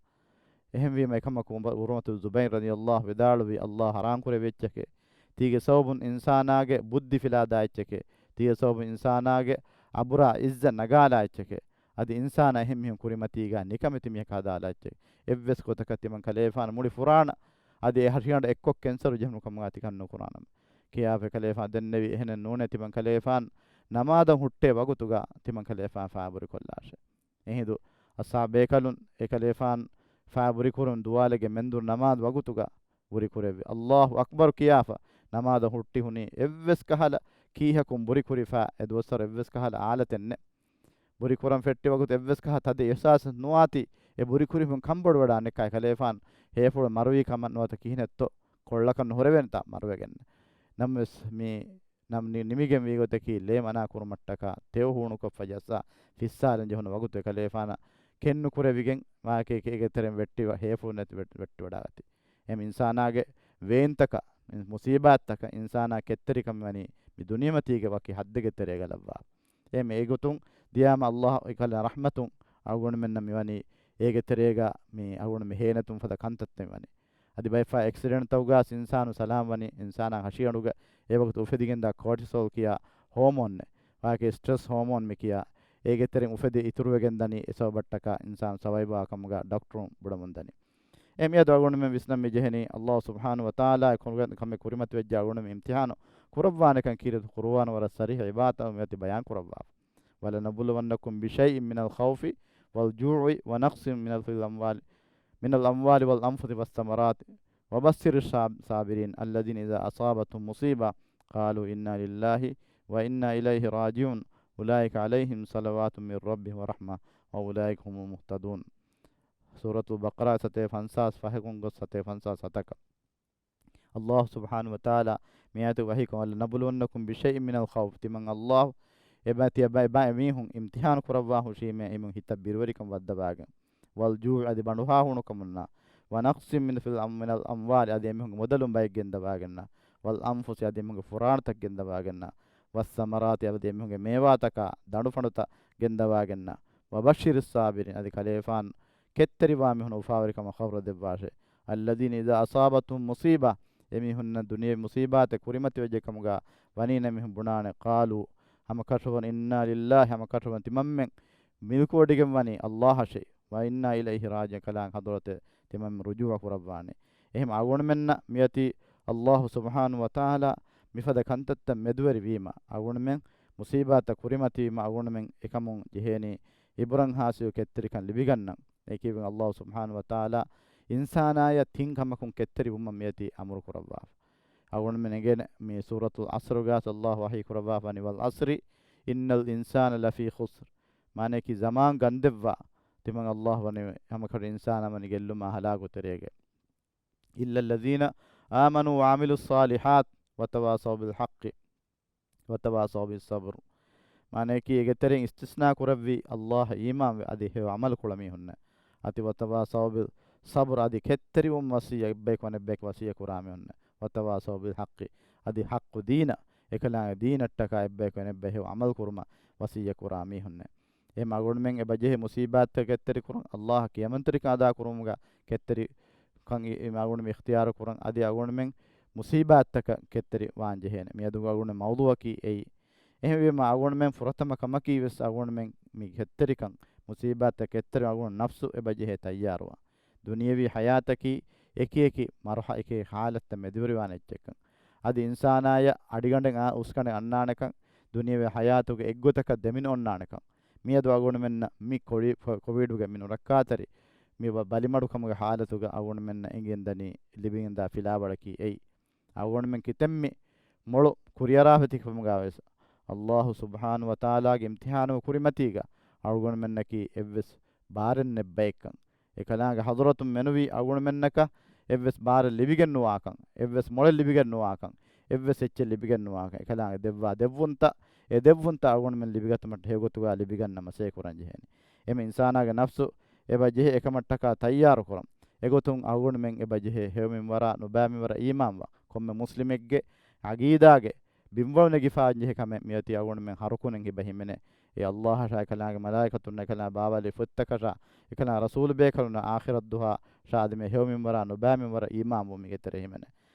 އެހެންވީމަ އެކަމަކު ޢުރްވަތު ޒުބައިރު ރަޟިޔަﷲ ވިދާޅުވީ، ﷲ ޙަރާން ކުރެއްވި އެއްޗެކޭ. ތީގެ ސަބަބުން އިންސާނާގެ ބުއްދި ފިލާދާ އެއްޗެކޭ. ތީގެ ސަބަބުން އިންސާނާގެ އަބުރާ ޢިއްޒަތް ނަގާލާ އެއްޗެކޭ. އަދި އިންސާނާ އެހެން މީހުން ކުރިމަތީގާ ނިކަމެތި މީހަކަށް ހަދާލާ އެއްޗެއް. އެއްވެސް ގޮތަކަށް ތިމަން ކަލޭފާނު މުޅި ފުރާނަ އަދި އެ ހަށިގަނޑަށް އެއްކޮށް ކެންސަރު ޖެހުނު ކަމުގާ ތިކަން ނުކުރާނަމޭ. ކިޔާފަ ކަލޭފާނު ދެންނެވި އެހެނެއް ނޫނޭ ތިމަން ކަލޭފާނު ނަމާދަށް ހުއްޓޭ ވަގުތުގާ ތިމަން ކަލޭފާނު ފާބުރި ކޮށްލާށޭ. އެހިނދު އަސްހާބޭކަލުން އެކަލޭފާން ފާބުރިކުރުން ދުވާލެގެ މެންދުރު ނަމާދު ވަގުތުގަ ބުރިކުރެއްވި. އައްލާހު އަކްބަރު ކިޔާފަ ނަމާދަށް ހުއްޓި ހުނީ އެއްވެސް ކަހަލަ ކީހަކުން ބުރިކުރިފާ އެ ދުވަސްވަރު އެއްވެސް ކަހަލަ އާލަތެއް ނެތް. ބުރިކުރަން ފެއްޓި ވަގުތު އެއްވެސް ކަހަލަ ތަދެއް އިޙްސާސެއް ނުވާތީ އެ ބުރިކުރިހުން ކަންބޮޑުވެޑާނެ ކައި ކަލޭފާން ހޭފުޅު މަރުވީ ކަމަށް ނުވަތަ ކިހިނެއްތޯ ކޮށްލަކަށް ނުހުރެވޭނެތާ މަރުވެގެން. ނަމަވެސް މި ނަމަ ނި-، ނިމިގެން ވީގޮތަކީ ލޭ މަނާ ކުރުމަށްޓަކާ ތެޔޮ ހޫނުކޮށްފަ ޖައްސާ ފިއްސާލަން ޖެހުނު ވަގުތު އެކަލޭފާނަށް ކެއްނުކުރެވިގެން ވާކޭ އޭގެ ތެރެއިން ވެއްޓި ވަ-، ހޭފުޅު ނެތި ވެއް-، ވެއްޓިވަޑާގަތީ. އެހެން އިންސާނާގެ ވޭންތަކަށް، މުސީބާތްތަކަށް އިންސާނާ ކެތްތެރިކަމެއް ވަނީ މި ދުނިޔެމަތީގެ ވަކި ހައްދެއްގެ ތެރޭގަ ލައްވާފަ. އެހެން އެގޮތުން ދިޔާމަ އައްލާހު އެކަލާ ރަޙްމަތުން އަޅުގަނޑުމެންނަށް މިވަނީ އޭގެ ތެރޭގަ މި އަޅުގަނޑު މި ހޭނެތުން ފަދަ ކަންތައްތައް މިވަނީ. އަދި ބައެއްފަހަރު އެކްސިޑެންޓްތަކުގަސް އިންސާނު ސަލާމް ވަނީ، އިންސާނާ ހަށިގަނޑުގަ އެ ވަގުތު އުފެދިގެންދާ ކޯޓިސޯލް ކިޔާ ހޯމޯންއެއް، ވާކޭ ސްޓްރެސް ހޯމޯން މި ކިޔާ، އޭގެ ތެރެއިން އުފެދި އިތުރުވެގެން ދަނީ އެ ސަބަބަށްޓަކާ އިންސާނު ސަވައިވާ ކަމުގަ ޑޮކްޓަރުން ބުނަމުން ދަނީ. އެ މިއަދު އަޅުގަނޑުމެން ވިސްނަން މި ޖެހެނީ، އައްލާހު ސުބްޙާނަހު ވަތަޢާލާ އެ ކުރުގެ ކަމެއް ކުރިމަތިވެއްޖެ އަޅުގަނޑުމެން އިމްތިޙާނު ކުރައްވާނެކަން ކީރިތި ޤުރުއާނު ވަރަށް ސަރީޙަ ޢިބާރަތަށް މިއޮތީ ބަޔާން ކުރައްވާފަ. وَلَنَبْلُوَنَّكُمْ بِشَيْءٍ مِّنَ الْخَوْفِ وَالْجُوعِ وَنَقْصٍ مِّنَ الْأَمْوَالِ، مِّنَ الْأَمْوَالِ وَالْأَنْفُسِ وَالثَّمَرَاتِ وَبَشِّرِ الصَّابِرِينَ الَّذِينَ إِذَا أَصَابَتْهُمْ مُصِيبَةٌ قَالُوا إِنَّا لِلَّهِ وَإِنَّا إِلَيْهِ رَاجِعُونَ أُولَٰئِكَ عَلَيْهِمْ صَلَوَاتٌ مِّن رَّبِّهِمْ وَرَحْمَةٌ وَأُولَٰئِكَ هُمُ الْمُهْتَدُونَ. ސޫރަތުލް ބަޤަރާ ސަތޭކަ ފަންސާސް ފަހެއްގެ ގޮސް ސަތޭކަ ފަންސާސް ހަތަކަށް. އައްލާހު ސުބްޙާނަހު ވަތަޢާލާ މިއާޔަތުގަ ވަޙީކޮށް، وَلَنَبْلُوَنَّكُمْ بِشَيْءٍ مِّنَ الْخَوْفِ، ތިމަން އައްލާހު އެބަ-، ތިޔަބަ-، އެބަ-، އެމީހުން އިމްތިޙާނު ކުރައްވާ ހުށީމޭ އެމީހުން ހިތަށް ބިރުވެރިކަން ވައްދަވާގެން، وَالْجُوعِ އަދި ބަނޑުހާ ހޫނުކަމުންނާ، وَنَقْصٍ مِّنَ، فِي الْأَمْ-، مِنَ الْأَمْوَالِ އަދި އެމީހުންގެ މުދަލުން ބައެއް ގެންދަވާގެންނާ، وَالْأَنْفُسِ އަދި އެމީހުންގެ ފުރާނަތައް ގެންދަވާގެންނާ، وَالثَّمَرَاتِ އަދި އެމީހުންގެ މޭވާތަކާ ދަނޑުފަނޑުތައް ގެންދަވާގެންނާ، وَبَشِّرِ الصَّابِرِينَ އަދި ކަލޭފާން ކެތްތެރިވާ މީހުން އުފާވެރިކަމަށް ޚަބަރު ދެއްވާށޭ. الَّذِينَ إِذَا أَصَابَتْهُمْ مُصِيبَةٌ، އެމީހުންނަށް ދުނިޔެވީ މުސީބާތެއް ކުރިމަތިވެއްޖެ ކަމުގަ ވަނީ ނަމީހުން ބުނާނެ، قَالُوا، ހަމަކަށަވަރުން، إِنَّا لِلَّهِ، ހަމަކަށަވަރުން ތިމަންމެން މިލްކުވޮޑިގެން ވަނީ އައްލާހަށޭ، وَإِنَّا إِلَيْهِ رَاجِعُونَ، ކަލާނގެ ޙަޟްރަތޭ ތިމަންމެން ރުޖޫޢަ ކުރައްވާނެ. އެހެން އަޅުގަނޑުމެންނަށް މިއޮތީ އައްލާހު ސުބްޙާނަހު ވަތަޢާލާ މިފަދަ ކަންތައްތައް މެދުވެރިވީމަ، އަޅުގަނޑުމެން މުސީބާތައް ކުރިމަތިވީމަ، އަޅުގަނޑުމެން އެކަމުން ޖެހޭނީ ޢިބްރަތް ހާސިލް ކެތްތެރިކަން ލިބިގަންނަން. އެކީވެން އައްލާހު ސުބްޙާނަހު ވަތަޢާލާ އިންސާނާޔަށް ތިން ކަމަކުން ކެތްތެރިވުމަށް މިއޮތީ އަމުރު ކުރައްވާފަ. އަޅުގަނޑުމެން އެނގޭނެ މި ސޫރަތުލް ޢަޞްރުގަ އައްލާހު ވަޙީ ކުރައްވާފަ ވަނީ، وَالْعَصْرِ إِنَّ الْإِنسَانَ لَفِي خُسْرٍ. މާނަޔަކީ ޒަމާން ގަންދެއްވާ ތިމަން އައްލާހު ވަނީ ހަމަކަށަވަރުން އިންސާނާ ވަނީ ގެއްލުމާ ހަލާކު ތެރޭގަ. إِلَّا الَّذِينَ آمَنُوا وَعَمِلُوا الصَّالِحَاتِ وَتَوَاصَوْا بِالْحَقِّ وَتَوَاصَوْا بِالصَّبْرِ. މާނަޔަކީ އޭގެ ތެރެއިން އިސްތިސްނާ ކުރެއްވީ އައްލާހަށް އީމާންވެ އަދި ހެޔޮ ޢަމަލު ކުޅަ މީހުންނެއް. އަދި وَتَوَاصَوْا بِالصَّبْرِ އަދި ކެތްތެރިވުން ވަޞިއްޔަތް އެއްބަޔަކު އަނެއްބަޔަކަށް ވަޞިއްޔަތް ކުރާ މީހުންނެއް. وَتَوَاصَوْا بِالْحَقِّ އަދި ޙައްޤު ދީނަށް، އެކަލާނގެ ދީނަށްޓަކާ އެއްބަޔަކު އަނެއްބަޔަށް ހެޔޮ ޢަމަލު ކުރުމަށް ވަޞިއްޔަތް ކުރާ މީހުންނެއް. އެހެން އަޅުގަނޑުމެން އެބަ ޖެހޭ މުސީބާތްތައް ކެތްތެރި ކުރަން، އައްލާހަށް ކިޔަމަންތެރިކަން އަދާ ކުރުމުގަ ކެތްތެރި ކަން އި-، އި-، އަޅުގަނޑުމެން އިޚްތިޔާރު ކުރަން، އަދި އަޅުގަނޑުމެން މުސީބާތްތަކަށް ކެތްތެރި ވާން ޖެހޭނެ. މިއަދު އަޅުގަނޑުމެން މައުޟޫޢަކީ އެއީ. އެހެންވީމަ އަޅުގަނޑުމެން ފުރަތަމަ ކަމަކީ ވެސް އަޅުގަނޑުމެން މި ކެތްތެރިކަން، މުސީބާތްތައް ކެތްތެރި އަޅުގަނޑު ނަފްސު އެބަ ޖެހޭ ތައްޔާރުވާން. ދުނިޔެވީ ޙަޔާތަކީ އެކި އެކި މަރުޙަ-، އެކި އެކި ޙާލަތްތައް މެދުވެރިވާނެ އެއްޗެއްކަން. އަދި އިންސާނާޔަށް އަޑިގަނޑެއް އާ އުސްގަނޑެއް އަންނާނެކަން، ދުނިޔެވީ ޙަޔާތުގެ އެއްގޮތަކަށް ދެމިނު އޮންނާނެކަން. މިއަދު އަޅުގަނޑުމެންނަށް މި ކޮވި-، ކޮ-، ކޮވިޑުގެ މި ނުރައްކާތެރި މި ބަ-، ބަލިމަޑުކަމުގެ ޙާލަތުގަ އަޅުގަނޑުމެންނަށް އެނގެންދަނީ ލިބިގެންދާ ފިލާވަޅަކީ އެއީ. އަޅުގަނޑުމެން ކިތަންމެ މޮޅު ކުރިއަރާފަތިކަމުގަ ވެސް، އައްލާހު ސުބްޙާނަހު ވަތަޢާލާގެ އިމްތިޙާނު ކުރިމަތީގަ އަޅުގަނޑުމެންނަކީ އެއްވެސް ބާރެއް ނެތް ބައެއްކަން. އެކަލާނގެ ޙަޟްރަތުން މެނުވީ އަޅުގަނޑުމެންނަކަށް އެއްވެސް ބާރެއް ލިބިގެން ނުވާކަން، އެއްވެސް މޮޅެއް ލިބިގެން ނުވާކަން، އެއްވެސް އެއްޗެއް ލިބިގެން ނުވާކަން. އެކަލާނގެ ދެއްވާ ދެއްވުންތައް، އެ ދެއްވުންތައް އަޅުގަނޑުމެން ލިބިގަތުމަށްޓަކާ ހެޔޮގޮތުގަ ލިބިގަންނަމަ ސޭ ކުރަން ޖެހޭނެ. އެމެ އިންސާނާގެ ނަފްސު އެބަ ޖެހޭ އެކަމަށްޓަކާ ތައްޔާރު ކުރަން. އެގޮތުން އަޅުގަނޑުމެން އެބަ ޖެހޭ ހެޔޮ މިންވަރާ ނުބައި މިންވަރަށް އީމާންވާ ކޮންމެ މުސްލިމެއްގެ ޢަގީދާގެ ބިންވަޅު ނެގިފާން ޖެހޭ ކަމެއް މިއޮތީ އަޅުގަނޑުމެން ހަރުކުނެން ހިބަ ހިމެނޭ. އެ އައްލާހަށާ، އެކަލާނގެ މަލާއިކަތުންނާ، އެކަލާ ބާވާލި ފޮތްތަކަށާ، އެކަލާ ރަސޫލު ބޭކަލުންނާ، އާޚިރަތް ދުވަހާ ޝާދިމޭ ހެޔޮ މިންވަރާ ނުބައި މިންވަރަށް އީމާންވުމުގެ ތެރެ ހިމެނޭ.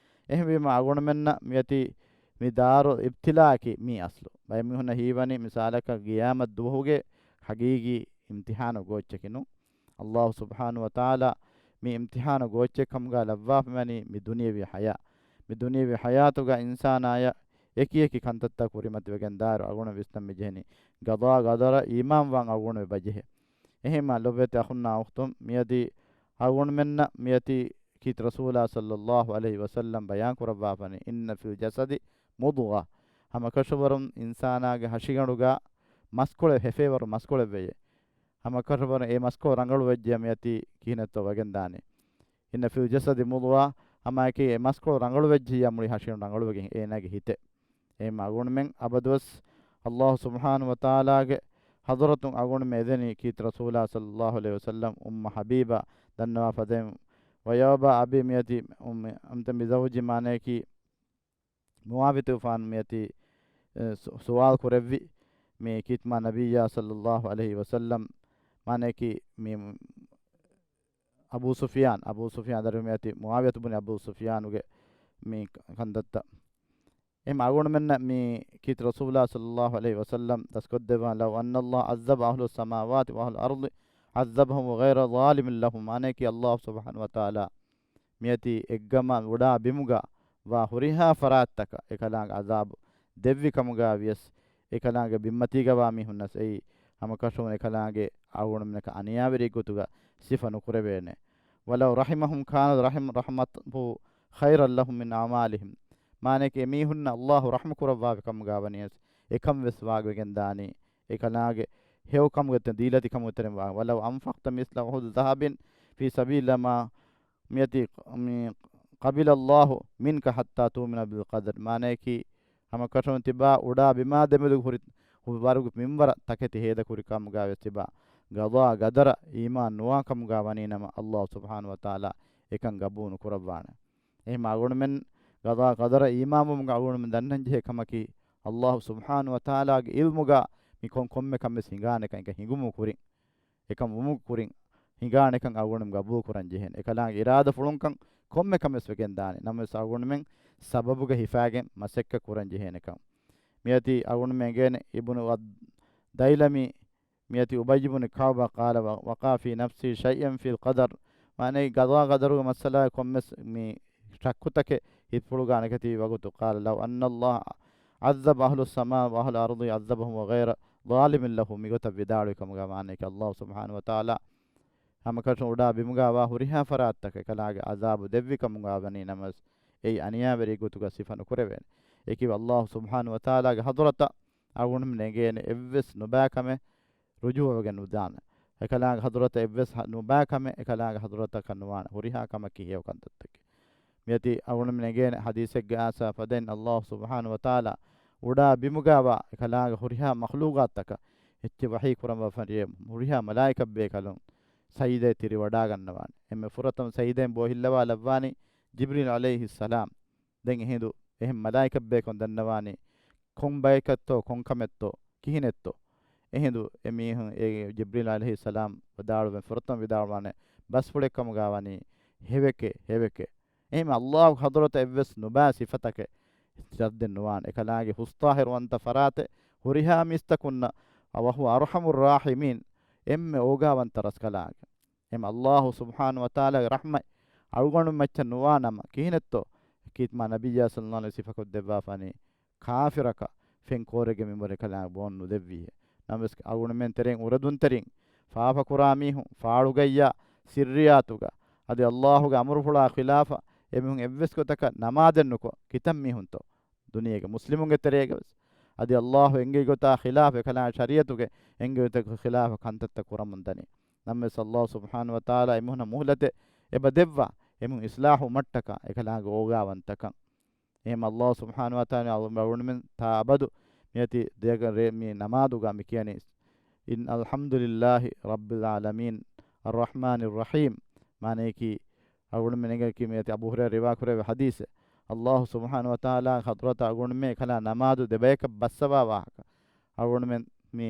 އެހެންވީމަ އަޅުގަނޑުމެންނަށް މިއޮތީ މި ދާރުލް އިބްތިލާއަކީ މީ އަސްލު. ބައެއް މީހުންނަށް ހީވަނީ މިސާލަކަށް ގިޔާމަތް ދުވަހުގެ ހަގީގީ އިމްތިހާނު ގޯއްޗަކީ ނޫން. އައްލާހު ސުބްޙާނަހު ވަތަޢާލާ މި އިމްތިހާނު ގޯއްޗެއް ކަމުގަ ލައްވާފަވަނީ މި ދުނިޔެވީ ޙަޔާ، މި ދުނިޔެވީ ޙަޔާތުގަ އިންސާނާޔަށް އެކި އެކި ކަންތައްތައް ކުރިމަތިވެގެން ދާއިރު އަޅުގަނޑު ވިސްނަން މި ޖެހެނީ ގަޟާ ޤަދަރަށް އީމާންވާން އަޅުގަނޑު އެބަޖެހޭ. އެހެންމާ ލޮބުވެތި އަޚުންނާ އުޚްތުން، މިއަދި އަޅުގަނޑުމެންނަށް މިއަދި ކީރިތި ރަސޫލާ ޞައްލައްލާހު ޢަލައިހި ވަސައްލަމް ބަޔާން ކުރައްވާފަނީ، "إن في الجسد مضغة." ހަމަކަށަވަރުން އިންސާނާގެ ހަށިގަނޑުގަ މަސްކޮޅެއް، ހެފޭވަރު މަސްކޮޅެއް ވެޔޭ. ހަމަކަށަވަރުން އެ މަސްކޮޅު ރަނގަޅު ވެއްޖެޔާ މިއަދި ކިހިނެއްތޯ ވެގެން ދާނީ. "إن في الجسد مضغة." ހަމައެކީ އެ މަސްކޮޅު ރަނގަޅު ވެއްޖެޔާ މުޅި ހަށިގަނޑު ރަނގަޅު ވެގެން އޭނާގެ ހިތެއް. އެހެންމަ އަޅުގަނޑުމެން އަބަދުވެސް އައްލާހު ސުބްޙާނަހު ވަތަޢާލާގެ ޙަޟްރަތުން އަޅުގަނޑުމެން އެދެނީ ކީރިތި ރަސޫލާ ޞައްލައްލާހު ޢަލައިހި ވަސައްލަމް އުއްމު ޙަބީބާ ދަންނަވާ ފަދައިން، "ويا أبا أبي" މިއަދި އުއްމި، އަންތަ ބިޒައުޖި މާނަޔަކީ މުޢާވިޔަތު ފާން މިއަދި، އެ، ސު-، ސުވާލު ކުރެއްވި މި ކީރިތި މާ ނަބިއްޔާ ޞައްލައްލާހު ޢަލައިހި ވަސައްލަމް މާނަޔަކީ މި އަބޫ ސުފިޔާން، އަބޫ ސުފިޔާން ދަރި މިއަދި މުޢާވިޔަތު ބުނި އަބޫ ސުފިޔާނުގެ މި ކަންތައްތައް. އެހެން އަޅުގަނޑުމެންނަށް މި ކީރިތި ރަސޫލާ ޞައްލައްލާހު ޢަލައިހި ވަސައްލަމް ދަސްކޮށްދެއްވާ، "لو أن الله عذب أهل السماوات وأهل الأرض عذبهم غير ظالم لهم." މާނަޔަކީ އައްލާހު ސުބްޙާނަހު ވަތަޢާލާ މިއަދި އެއްގަމާ އުޑާ ބިމުގަ ވާ ހުރިހާ ފަރާތްތަކަށް އެކަލާނގެ ޢަޛާބު ދެއްވި ކަމުގަ ވިޔަސް، އެކަލާނގެ ބިންމަތީގަ ވާ މީހުންނަސް އެއީ ހަމަކަށަވަރުން އެކަލާނގެ އަޅުގަނޑުމެންނަކަށް އަނިޔާވެރި ގޮތުގަ ސިފަ ނުކުރެވޭނެ. "ولو رحمهم كان رحم-، رحمته خيرا لهم من أعمالهم." މާނަޔަކީ އެމީހުންނަށް އައްލާހު ރަޙްމަ ކުރައްވާފި ކަމުގަ ވަނީ އެކަން ވެސް ވާގޮތް ވެގެން ދާނީ. އެކަލާނގެ ހެޔޮ ކަމުގެ ތެ-، ދީލަތި ކަމުގެ ތެރެއިން ވާ، "ولو أنفقت مثل أحد ذهب في سبيل الله ما" މިއަދި މި "قبل الله منك حتى تؤمن بالقدر." މާނަޔަކީ ހަމަކަށަވަރުން ތިބާ އުޑާ ބިމާ ދެމެދުގަ ހުރި ވަރުގެ މިންވަރަށް ތަކެތި ހޭދަކުރި ކަމުގަ ވެސް ތިބާ ގަޟާ ޤަދަރަށް އީމާން ނުވާ ކަމުގަ ވަނީ ނަމަ، އައްލާހު ސުބްޙާނަހު ވަތަޢާލާ އެކަން ގަބޫލު ނުކުރައްވާނެ. އެހެން އަޅުގަނޑުމެން ގަޟާ ޤަދަރަށް އީމާންވުމުގަ އަޅުގަނޑުމެން ދަންނަން ޖެހޭ ކަމަކީ، އައްލާހު ސުބްޙާނަހު ވަތަޢާލާގެ ޢިލްމުގަ މި ކޮން ކޮންމެ ކަމެއް ހިނގާނެކަން އެކަން ހިނގުމުގެ ކުރިން، އެކަން ވުމުގެ ކުރިން ހިނގާނެކަން އަޅުގަނޑުމެން ގަބޫލު ކުރަން ޖެހޭނެ. އެކަލާނގެ އިރާދަފުޅުންކަން ކޮންމެ ކަމެއް ވެގެން ދާނެ. ނަމަވެސް އަޅުގަނޑުމެން ސަބަބުގަ ހިފާގެން މަސައްކަތް ކުރަން ޖެހޭނެކަން. މިއަދި އަޅުގަނޑުމެން އެނގޭނެ އިބްނު އައް-، ދައިލަމީ، މިއަދި އުބައްޔު ބުނި ކަޢުބަށް، قال وقع في نفسي شيء في القدر. މާނައީ ގަޟާ ޤަދަރުގެ މައްސަލާއަށް ކޮންމެސް މި ޝައްކުތަކެއް ހިތްޕުޅުގަ ނެގެތީ ވަގުތު، قال لو أن الله عذب أهل السماء وأهل الأرض عذبهم غير ظالم له، މިގޮތަށް ވިދާޅުވި ކަމުގަ މާނައަކީ، އައްލާހު ސުބްޙާނަހު ވަތަޢާލާ ހަމަކަށަވަރުން އުޑާ ބިމުގަ ވާ ހުރިހާ ފަރާތްތަކަށް އެކަލާނގެ ޢަޛާބު ދެއްވި ކަމުގަ ވަނީ ނަމަވެސް، އެއީ އަނިޔާވެރި ގޮތުގަ ސިފަ ނުކުރެވޭނެ. އެކީ އައްލާހު ސުބްޙާނަހު ވަތަޢާލާގެ ޙަޟްރަތަށް އަޅުގަނޑުމެން އެނގޭނެ އެއްވެސް ނުބައި ކަމެއް ރުޖޫޢަވެގެން ނުދާނެ. އެކަލާނގެ ޙަޟްރަތަށް އެއްވެސް ހަ-، ނުބައި ކަމެއް އެކަލާނގެ ޙަޟްރަތަކަށް ނުވާނެ. ހުރިހާ ކަމަކީ ހެޔޮ ކަންތައްތަކެއް. މިއޮތީ އަޅުގަނޑުމެން އެނގޭނެ ޙަދީޘެއްގެ އާސާ ފަދައިން އައްލާހު ސުބްޙާނަހު ވަތަޢާލާ އުޑާ ބިމުގަ ވާ އެކަލާނގެ ހުރިހާ މަޚްލޫޤާތްތަކަށް އެއްޗެއް ވަޙީ ކުރަން ވަފަން ހުރިހާ މަލާއިކަ ބޭކަލުން ސަޖިދައެއް ތިރިވަޑާގަންނަވާނެ. އެންމެ ފުރަތަމަ ސަޖިދައިން ބޯ ހިއްލަވާލައްވާނީ ޖިބްރީލް ޢަލައިހިއްސަލާމް. ދެން އެހިނދު އެހެން މަލާއިކަ ބޭކަލުން ދަންނަވާނީ ކޮން ބަޔަކަށްތޯ، ކޮން ކަމެއްތޯ، ކިހިނެއްތޯ. އެހިނދު އެމީހުން އެ ޖިބްރީލް ޢަލައިހިއްސަލާމް ވިދާޅުވެ ފުރަތަމަ ވިދާޅުވާނެ ބަސްފުޅެއް ކަމުގަ ވަނީ ހެވެކޭ، ހެވެކޭ. އެހެން އައްލާހު ޙަޟްރަތަށް އެއްވެސް ނުބައި ސިފަތަކެއް ސައްދެއް ނުވާނެ. އެކަލާނގެ ހުސްޠާހިރުވަންތަ ފަރާތެއް ހުރިހާ މީސްތަކުންނަށް، ވަހުވަ އަރްޙަމުއްރާޙިމީން، އެންމެ އޯގާވަންތަ ރަސްކަލާނގެ. އެމް އައްލާހު ސުބްޙާނަހު ވަތަޢާލާގެ ރަޙްމަތް އަޅުގަނޑު މައްޗަށް ނުވާ ނަމަ، ކިހިނެއްތޯ ކީރިތި މާ ނަބިއްޔާ ޞައްލަﷲު ޢަލައިހި ވަސައްލަމަ ސިފަކޮށްދެއްވާފަނީ ކާފިރަކަށް ފެން ކޯރެއްގެ މިންވަރު އެކަލާނގެ ބޯން ނުދެއްވީހޭ. ނަމަވެސް އަޅުގަނޑުމެން ތެރެއިން އުރެދުންތެރިން، ފާފަކުރާ މީހުން، ފާޅުގައްޔާ، ސިއްރިއްޔާތުގަ، އަދި އައްލާހުގެ އަމުރުފުޅާ ޚިލާފަށް އެމީހުން އެއްވެސް ގޮތަކަށް ނަމާދެއް ނުކޮށް، ކިތައް މީހުންތޯ ދުނިޔޭގެ މުސްލިމުންގެ ތެރޭގަވެސް، އަދި އައްލާހު އެންގެވި ގޮތާ ޚިލާފަށް، އެކަލާނގެ ޝަރީޢަތުގެ އެންގެވި ގޮތަކަށް ޚިލާފަށް ކަންތައްތައް ކުރަމުން ދަނީ. ނަމަވެސް އައްލާހު ސުބްޙާނަހު ވަތަޢާލާ އެމީހުނަށް މުހުލަތެއް އެބަ ދެއްވާ، އެމީހުން އިޞްލާޙު ވުމަށްޓަކާ އެކަލާނގެ އޯގާވަންތަކަން. އެހެން އައްލާހު ސުބްޙާނަހު ވަތަޢާލާ އަޅުގަނޑުމެން ތާ އަބަދު މިއޮތީ ދެގަ ރޭ މި ނަމާދުގަ މި ކިޔަނީ، إن الحمد لله رب العالمين الرحمن الرحيم. މާނައަކީ، އަޅުގަނޑުމެން އެނގޭ ކި މިއޮތީ އަބޫ ހުރައިރާ ރިވާ ކުރެއްވި ޙަދީޘެއް، އައްލާހު ސުބްޙާނަހު ވަތަޢާލާ ޙަޟްރަތަށް އަޅުގަނޑުމެން އެކަލާ ނަމާދު ދެބަޔަކަށް ބައްސަވާ ވާހަކަ، އަޅުގަނޑުމެން މި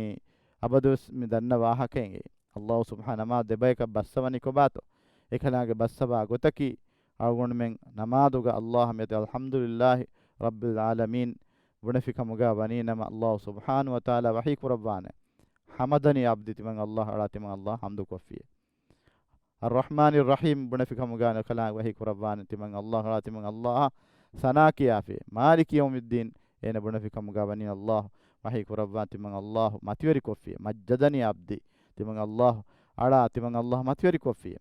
އަބަދުވެސް މި ދަންނަ ވާހަކައެއް. އައްލާހު ސުބްޙާނަހު ނަމާދު ދެބަޔަކަށް ބައްސަވަނީ ކޮބާތޯ؟ އެކަލާނގެ ބައްސަވާ ގޮތަކީ، އަޅުގަނޑުމެން ނަމާދުގަ އައްލާހަށް މިއޮތީ الحمد لله رب العالمين ބުނެފި ކަމުގަ ވަނީ ނަމަ، އައްލާހު ސުބްޙާނަހު ވަތަޢާލާ ވަޙީ ކުރައްވާނެ. ޙަމަދަނީ ޢަބްދީ، ތިމަން ﷲ އަޅާ ތިމަން ﷲ ޙަމްދު ކޮށްފިޔޭ. އައްރަޙްމާނިއްރަޙީމް ބުނެފި ކަމުގަ އެކަލާނގެ ވަޙީ ކުރައްވާނެ، ތިމަން ﷲ އަޅާ ތިމަން ﷲ އަށް ސަނާ ކިޔާފިޔޭ. މާލިކި ޔައުމިއްދީން އޭނަ ބުނެފި ކަމުގަ ވަނީ ﷲ ވަޙީ ކުރައްވާ، ތިމަން ﷲ މަތިވެރި ކޮށްފިޔޭ. މައްޖަދަނީ ޢަބްދީ، ތިމަން ﷲ އަޅާ ތިމަން ﷲ މަތިވެރި ކޮށްފިޔޭ.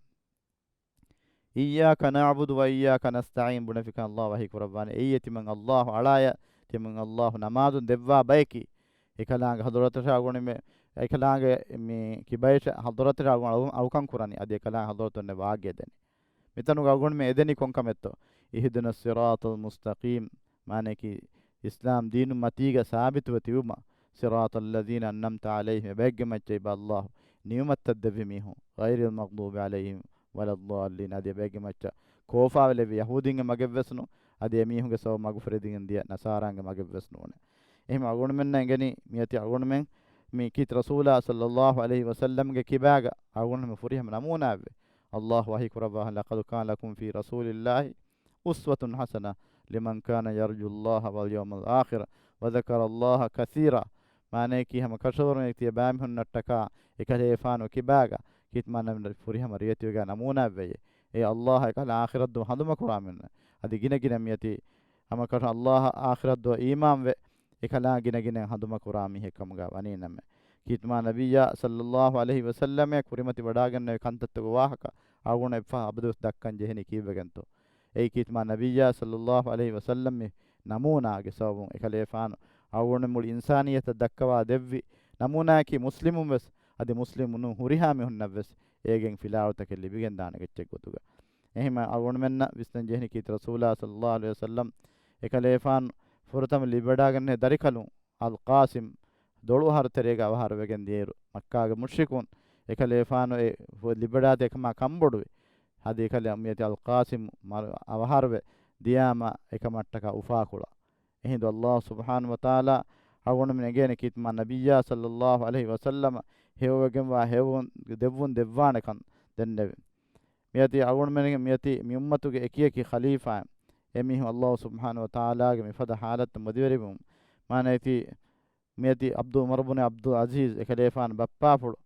އިއްޔާކަ ނަޢުބުދު ވައިއްޔާކަ ނަސްތަޢީން ބުނެފިކަން ﷲ ވަޙީ ކުރައްވާނެ. އެއީ ތިމަން ﷲ އަޅާޔަށް، ތިމަން ﷲ ނަމާދުން ދެއްވާ ބަޔަކީ. އެކަލާނގެ ޙަޟްރަތަށާ އަޅުގަނޑުމެން، އެކަލާނގެ މި ކިބައިން ޙަޟްރަތަށާ އަޅު، އަޅުކަން ކުރަނީ، އަދި އެކަލާނގެ ޙަޟްރަތުންނެ ވާގި އެދެނީ. މިތަނުގަ އަޅުގަނޑުމެން އެދެނީ ކޮން ކަމެއްތޯ؟ اهدنا الصراط المستقيم، މާނަޔަކީ އިސްލާމް ދީނު މަތީގަ ސާބިތުވެ ތިބުމަށް. صراط الذين أنعمت عليهم، އެބައެއްގެ މައްޗަށް އިބަ ﷲ ނިޢުމަތްތައް ދެއްވި މީހުން. غير المغضوب عليهم ولا الضالين، އަދި އެބައެއްގެ މައްޗަށް ކޯފާވެލެއްވި ޔަހޫދީންގެ މަގެއްވެސް ނޫން، އަދި އެމީހުންގެ ސަބަބުން މަގުފުރެދިގެން ދިޔަ ނަޞާރާންގެ މަގެއްވެސް ނޫނޭ. އެހެން އަޅުގަނޑުމެންނަށް އެނގެނީ މިއޮތީ އަޅުގަނޑުމެން މި ކީރިތި ރަސޫލާ ޞައްލައްލާހު ޢަލައިހި ވަސައްލަމްގެ ކިބާގަ އަޅުގަނޑުމެން ފުރިހަމަ ނަމޫނާއެއްވެ. ﷲ ވަޙީ ކުރައްވާ، لقد كان لكم في رسول الله أسوة حسنة لمن كان يرجو الله واليوم الآخر وذكر الله كثيرا. މާނަޔަކީ ހަމަ ކަށަވަރުން ތިޔަބައިމީހުންނަށްޓަކާ އެކަލޭފާނު ކިބާގަ ކީރިތި މާނަ ފުރިހަމަ ރިވެތިވެގާ ނަމޫނާއެއްވެޔޭ. އޭ ﷲ އެކަލާ އާޚިރަތްދުވަހު ހަނދުމަކުރާ މީހުން. އަދި ގިނަގިނަ މިއޮތީ ހަމަ ކަށަ ﷲ އާޚިރަތްދުވަހަށް އީމާންވެ އެކަލާ ގިނަގިނައިން ހަނދުމަކުރާ މީހެއް ކަމުގަ ވަނީނަމެ. ކީރިތި މާ ނަބިއްޔާ ޞައްލައްލާހު ޢަލައިހި ވަސައްލަމަށް ކުރިމަތިވެވަޑައިގަންނަވި ކަންތައްތަކުގެ ވާހަކަ އަޅުގަނޑު އެއްފަހަރު އަބަދުވެސް ދައްކަން ޖެހެނީ ކީއްވެގެންތޯ؟ އެއީ ކީރިތި މާ ނަބިއްޔާ ޞައްލައްލާހު ޢަލައިހި ވަސައްލަމް މި ނަމޫނާގެ ސަބަބުން އެކަލޭފާނު އަޅުގަނޑު މުޅި އިންސާނިއްޔަތަށް ދައްކަވާ ދެއްވި ނަމޫނާއަކީ މުސްލިމުން ވެސް އަދި މުސްލިމުން ނޫން ހުރިހާ މީހުންނަށް ވެސް އޭގެން ފިލާވަޅުތަކެއް ލިބިގެންދާނެ އެއްޗެއް ގޮތުގަ. އެހެން އަޅުގަނޑުމެންނަށް ވިސްނަން ޖެހެނީ ކީރިތި ރަސޫލާ ޞައްލައްލާހު ޢަލައިހި ވަސައްލަމް އެކަލޭފާނު ފުރަތަމަ ލިބިވަޑައިގަންނަވި ދަރިކަލުން އަލްޤާސިމް ދޮޅު އަހަރު ތެރޭގަ އަވަހާރަ ވެގެން ދިޔައިރު، މައްކާގެ މުޝްރިކުން އެކަލޭފާނު އެ ލިބިވަޑައިދިޔަ އެކަމާ ކަންބޮޑުވި. އަދި އެކަލޭ މިއޮތީ އަލްޤާސިމް މަރު އަވަހާރަވެ ދިޔާމަ އެކަމަށްޓަކާ އުފާކުޅަ. އެހިނދު ﷲ ސުބްޙާނަހު ވަތަޢާލާ އަޅުގަނޑުމެން އެނގޭނެ ކީރިތި މާ ނަބިއްޔާ ޞައްލައްލާހު ޢަލައިހި ވަސައްލަމަށް ހެޔޮވެގެންވާ ހެޔޮވުން ދެއްވުން ދެއްވާނެކަން ދެންނެވި. މިއޮތީ އަޅުގަނޑުމެންގެ މިއޮތީ މި އުއްމަތުގެ އެކިއެކި ޚަލީފާއިން އެމީހުން ﷲ ސުބްޙާނަހު ވަތަޢާލާގެ މިފަދަ ޙާލަތު މަދުވެރިވުމުން މާނަޔަކީ މިއޮތީ ޢަބްދު ޢުމަރު ބުނު ޢަބްދުލް ޢަޒީޒް އެކަލޭފާނު ބައްޕާފުޅު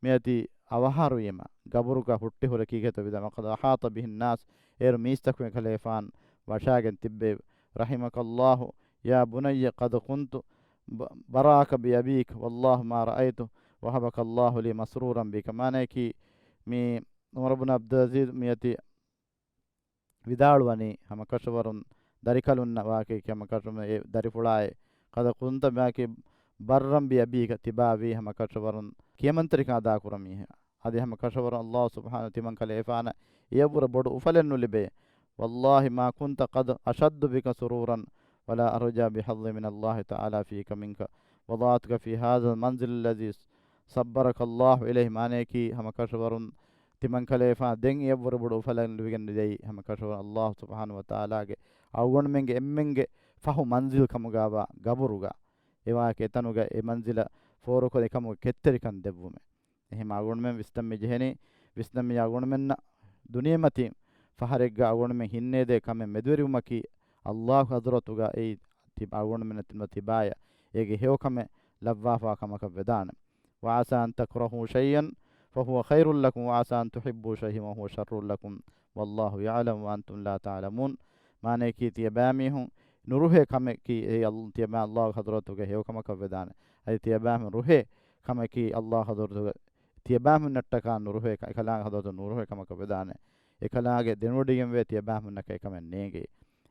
މިއޮތީ އަވަހާރުވީމަ ގަބުރުގަ ހުއްޓި ހުރެ ކީކޭތޯ ވިދާ، وقد أحاط به الناس، އޭރު މީސްތަކުން އެކަލޭފާނު ވަށާގެން ތިއްބެވި. رحمك الله يا بني قد كنت ب-، براك بأبيك والله ما رأيت وهبك الله لي مسرورا بك. މާނަޔަކީ މި ޢުމަރު ބުނު ޢަބްދުލް ޢަޒީޒް މިއޮތީ ވިދާޅުވަނީ ހަމަކަށަވަރުން ދަރިކަލުންނަށް ވާކީ ހަމަކަށަވަރުން އެ ދަރިފުޅާއި، قد كنت ވާކީ برا بأبيك، ތިބާވީ ހަމަކަށަވަރުން ކިޔަމަންތެރިކަން އަދާކުރަން މީހެއް. އަދި ހަމަކަށަވަރުން ﷲ ސުބްޙާނަހު ތިމަން ކަލޭފާނަށް އެޔަށްވުރެ ބޮޑު އުފަލެއް ނުލިބޭ. والله ما كنت قد أشد بك سرورا ولا أرجى بحظ من الله تعالى فيك منك وضعتك في هذا المنزل الذي صبرك الله إليه. މާނަޔަކީ ހަމަކަށަވަރުން ތިމަން ކަލޭފާނު ދެން އެޔަށްވުރެ ބޮޑު އުފަލެއް ލިބިގެން ދިޔައީ ހަމަކަށަވަރުން ﷲ ސުބްޙާނަހު ވަތަޢާލާގެ އަޅުގަނޑުމެންގެ އެންމެންގެ ފަހު މަންޒިލް ކަމުގައިވާ ގަބުރުގަ އެވާކި އެތަނުގަ އެ މަންޒިލަށް ފޯރުކޮށް އެކަމުގެ ކެތްތެރިކަން ދެއްވުމެއް. އެހެން އަޅުގަނޑުމެން ވިސްނަން މި ޖެހެނީ، ވިސްނަން މި އަޅުގަނޑުމެންނަށް ދުނިޔެމަތީ ފަހަރެއްގަ އަޅުގަނޑުމެން ހިންނޭދޭ ކަމެއް މެދުވެރިވުމަކީ ﷲ ޙަޟްރަތުގަ އެއީ ތި-، އަޅުގަނޑުމެންނަށް ތިބާޔަށް އޭގެ ހެޔޮކަމެއް ލައްވާފާ ކަމަކަށް ވެދާނެ. وعسى أن تكرهوا شيئا فهو خير لكم وعسى أن تحبوا شيئا وهو شر لكم والله يعلم وأنتم لا تعلمون. މާނަޔަކީ ތިޔަބައިމީހުން ނުރުހޭ ކަމަކީ އެއީ އަލް-، ތިޔަބައި ﷲ ޙަޟްރަތުގަ ހެޔޮކަމަކަށް ވެދާނެ. އަދި ތިޔަބައިމީހުން ރުހޭ ކަމަކީ ﷲ ޙަޟްރަތުގަ ތިޔަބައިމީހުންނަށްޓަކާ ނުރުހޭ ކަ-، އެކަލާނގެ ޙަޟްރަތު ނުރުހޭ ކަމަކަށް ވެދާނެ. އެކަލާނގެ ދެނެވޮޑިގެންވޭ ތިޔަބައިމީހުންނަކަށް އެކަމެއް ނޭނގޭ.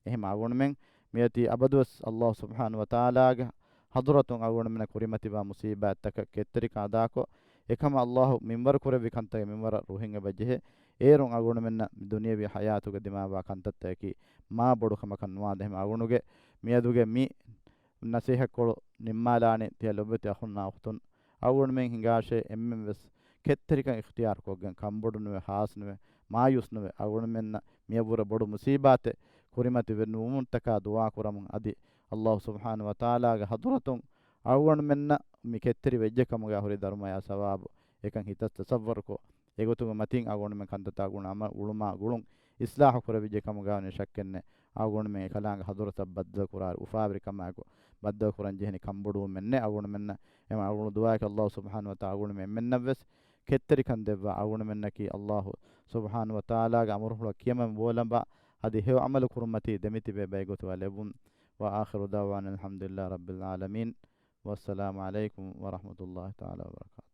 އެހެން އަޅުގަނޑުމެން މިއޮތީ އަބަދުވެސް ﷲ ސުބްޙާނަހު ވަތަޢާލާގެ ޙަޟްރަތުން އަޅުގަނޑުމެންނަށް ކުރިމަތިވާ މުޞީބާތްތަކަށް ކެތްތެރިކަން އަދާކޮށް، އެކަމަށް ﷲ މިންވަރު ކުރެއްވި ކަންތަކެއް މިންވަރަށް ރުހެން އެބަ ޖެހޭ. އޭރުން އަޅުގަނޑުމެންނަށް މި ދުނިޔެވީ ޙަޔާތުގަ ދިމާވާ ކަންތައްތަކަކީ މާ ބޮޑު ކަމަކަށް ނުވާނެ. އެހެން އަޅުގަނޑުގެ މިއަދުގެ މި ނަޞޭޙަތްކޮޅު ނިންމާލާނީ ތިޔަ ލޮބުވެތި އަޚުންނާ އުޚްތުން. އަޅުގަނޑުމެން ހިނގާށޭ އެންމެން ވެސް ކެތްތެރިކަން އިޚްތިޔާރުކޮށްގެން ކަންބޮޑު ނުވެ، ހާސް ނުވެ، މާޔޫސް ނުވެ، އަޅުގަނޑުމެންނަށް މިއަށްވުރެ ބޮޑު މުޞީބާތެއް ކުރިމަތި ވެ ނުވުމަށްޓަކާ ދުޢާ ކުރަމުން އަދި ﷲ ސުބްޙާނަހު ވަތަޢާލާގެ ޙަޟްރަތުން އަޅުގަނޑުމެންނަށް މި ކެތްތެރި ވެއްޖެ ކަމުގަ ހުރި ދަރުމަޔާ ސަވާބު އެކަން ހިތަށް ތަޞައްވަރުކޮށް، އެގޮތުގެ މަތިން އަޅުގަނޑުމެން ކަންތައްތައް އަޅުގަނޑު ޢަމަލު އުޅުމާ ގުޅުން. އިސްލާހު ކުރެވިއްޖެ ކަމުގަ ވަނީ ޝައްކެއް ނެތް. އަޅުގަނޑުމެން އެކަލާނގެ ޙަޟްރަތަށް ބައްދަލު ކުރާ އުފާވެރިކަމާއެކު ބައްދަލު ކުރަން ޖެހެނީ ކަންބޮޑުވުމެއް ނެތް. އަޅުގަނޑުމެންނަށް އެމަ އަޅުގަނޑު ދުޢާއަކީ ﷲ ސުބްޙާނަހޫ ވަތަޢާލާ އަޅުގަނޑުމެން އެންމެންނަށްވެސް ކެތްތެރިކަން ދެއްވާ، އަޅުގަނޑުމެންނަކީ ﷲ ސުބްޙާނަހޫ ވަތަޢާލާގެ އަމުރުފުޅަށް ކިޔަމަން ބޯލަނބާ އަދި ހެޔޮ ޢަމަލު ކުރުމަތީ ދެމިތިބޭ ބައިގޮތުގަ ލެއްވުން. وآخر دعوانا الحمد لله رب العالمين. والسلام عليكم ورحمة الله تعالى وبركاته.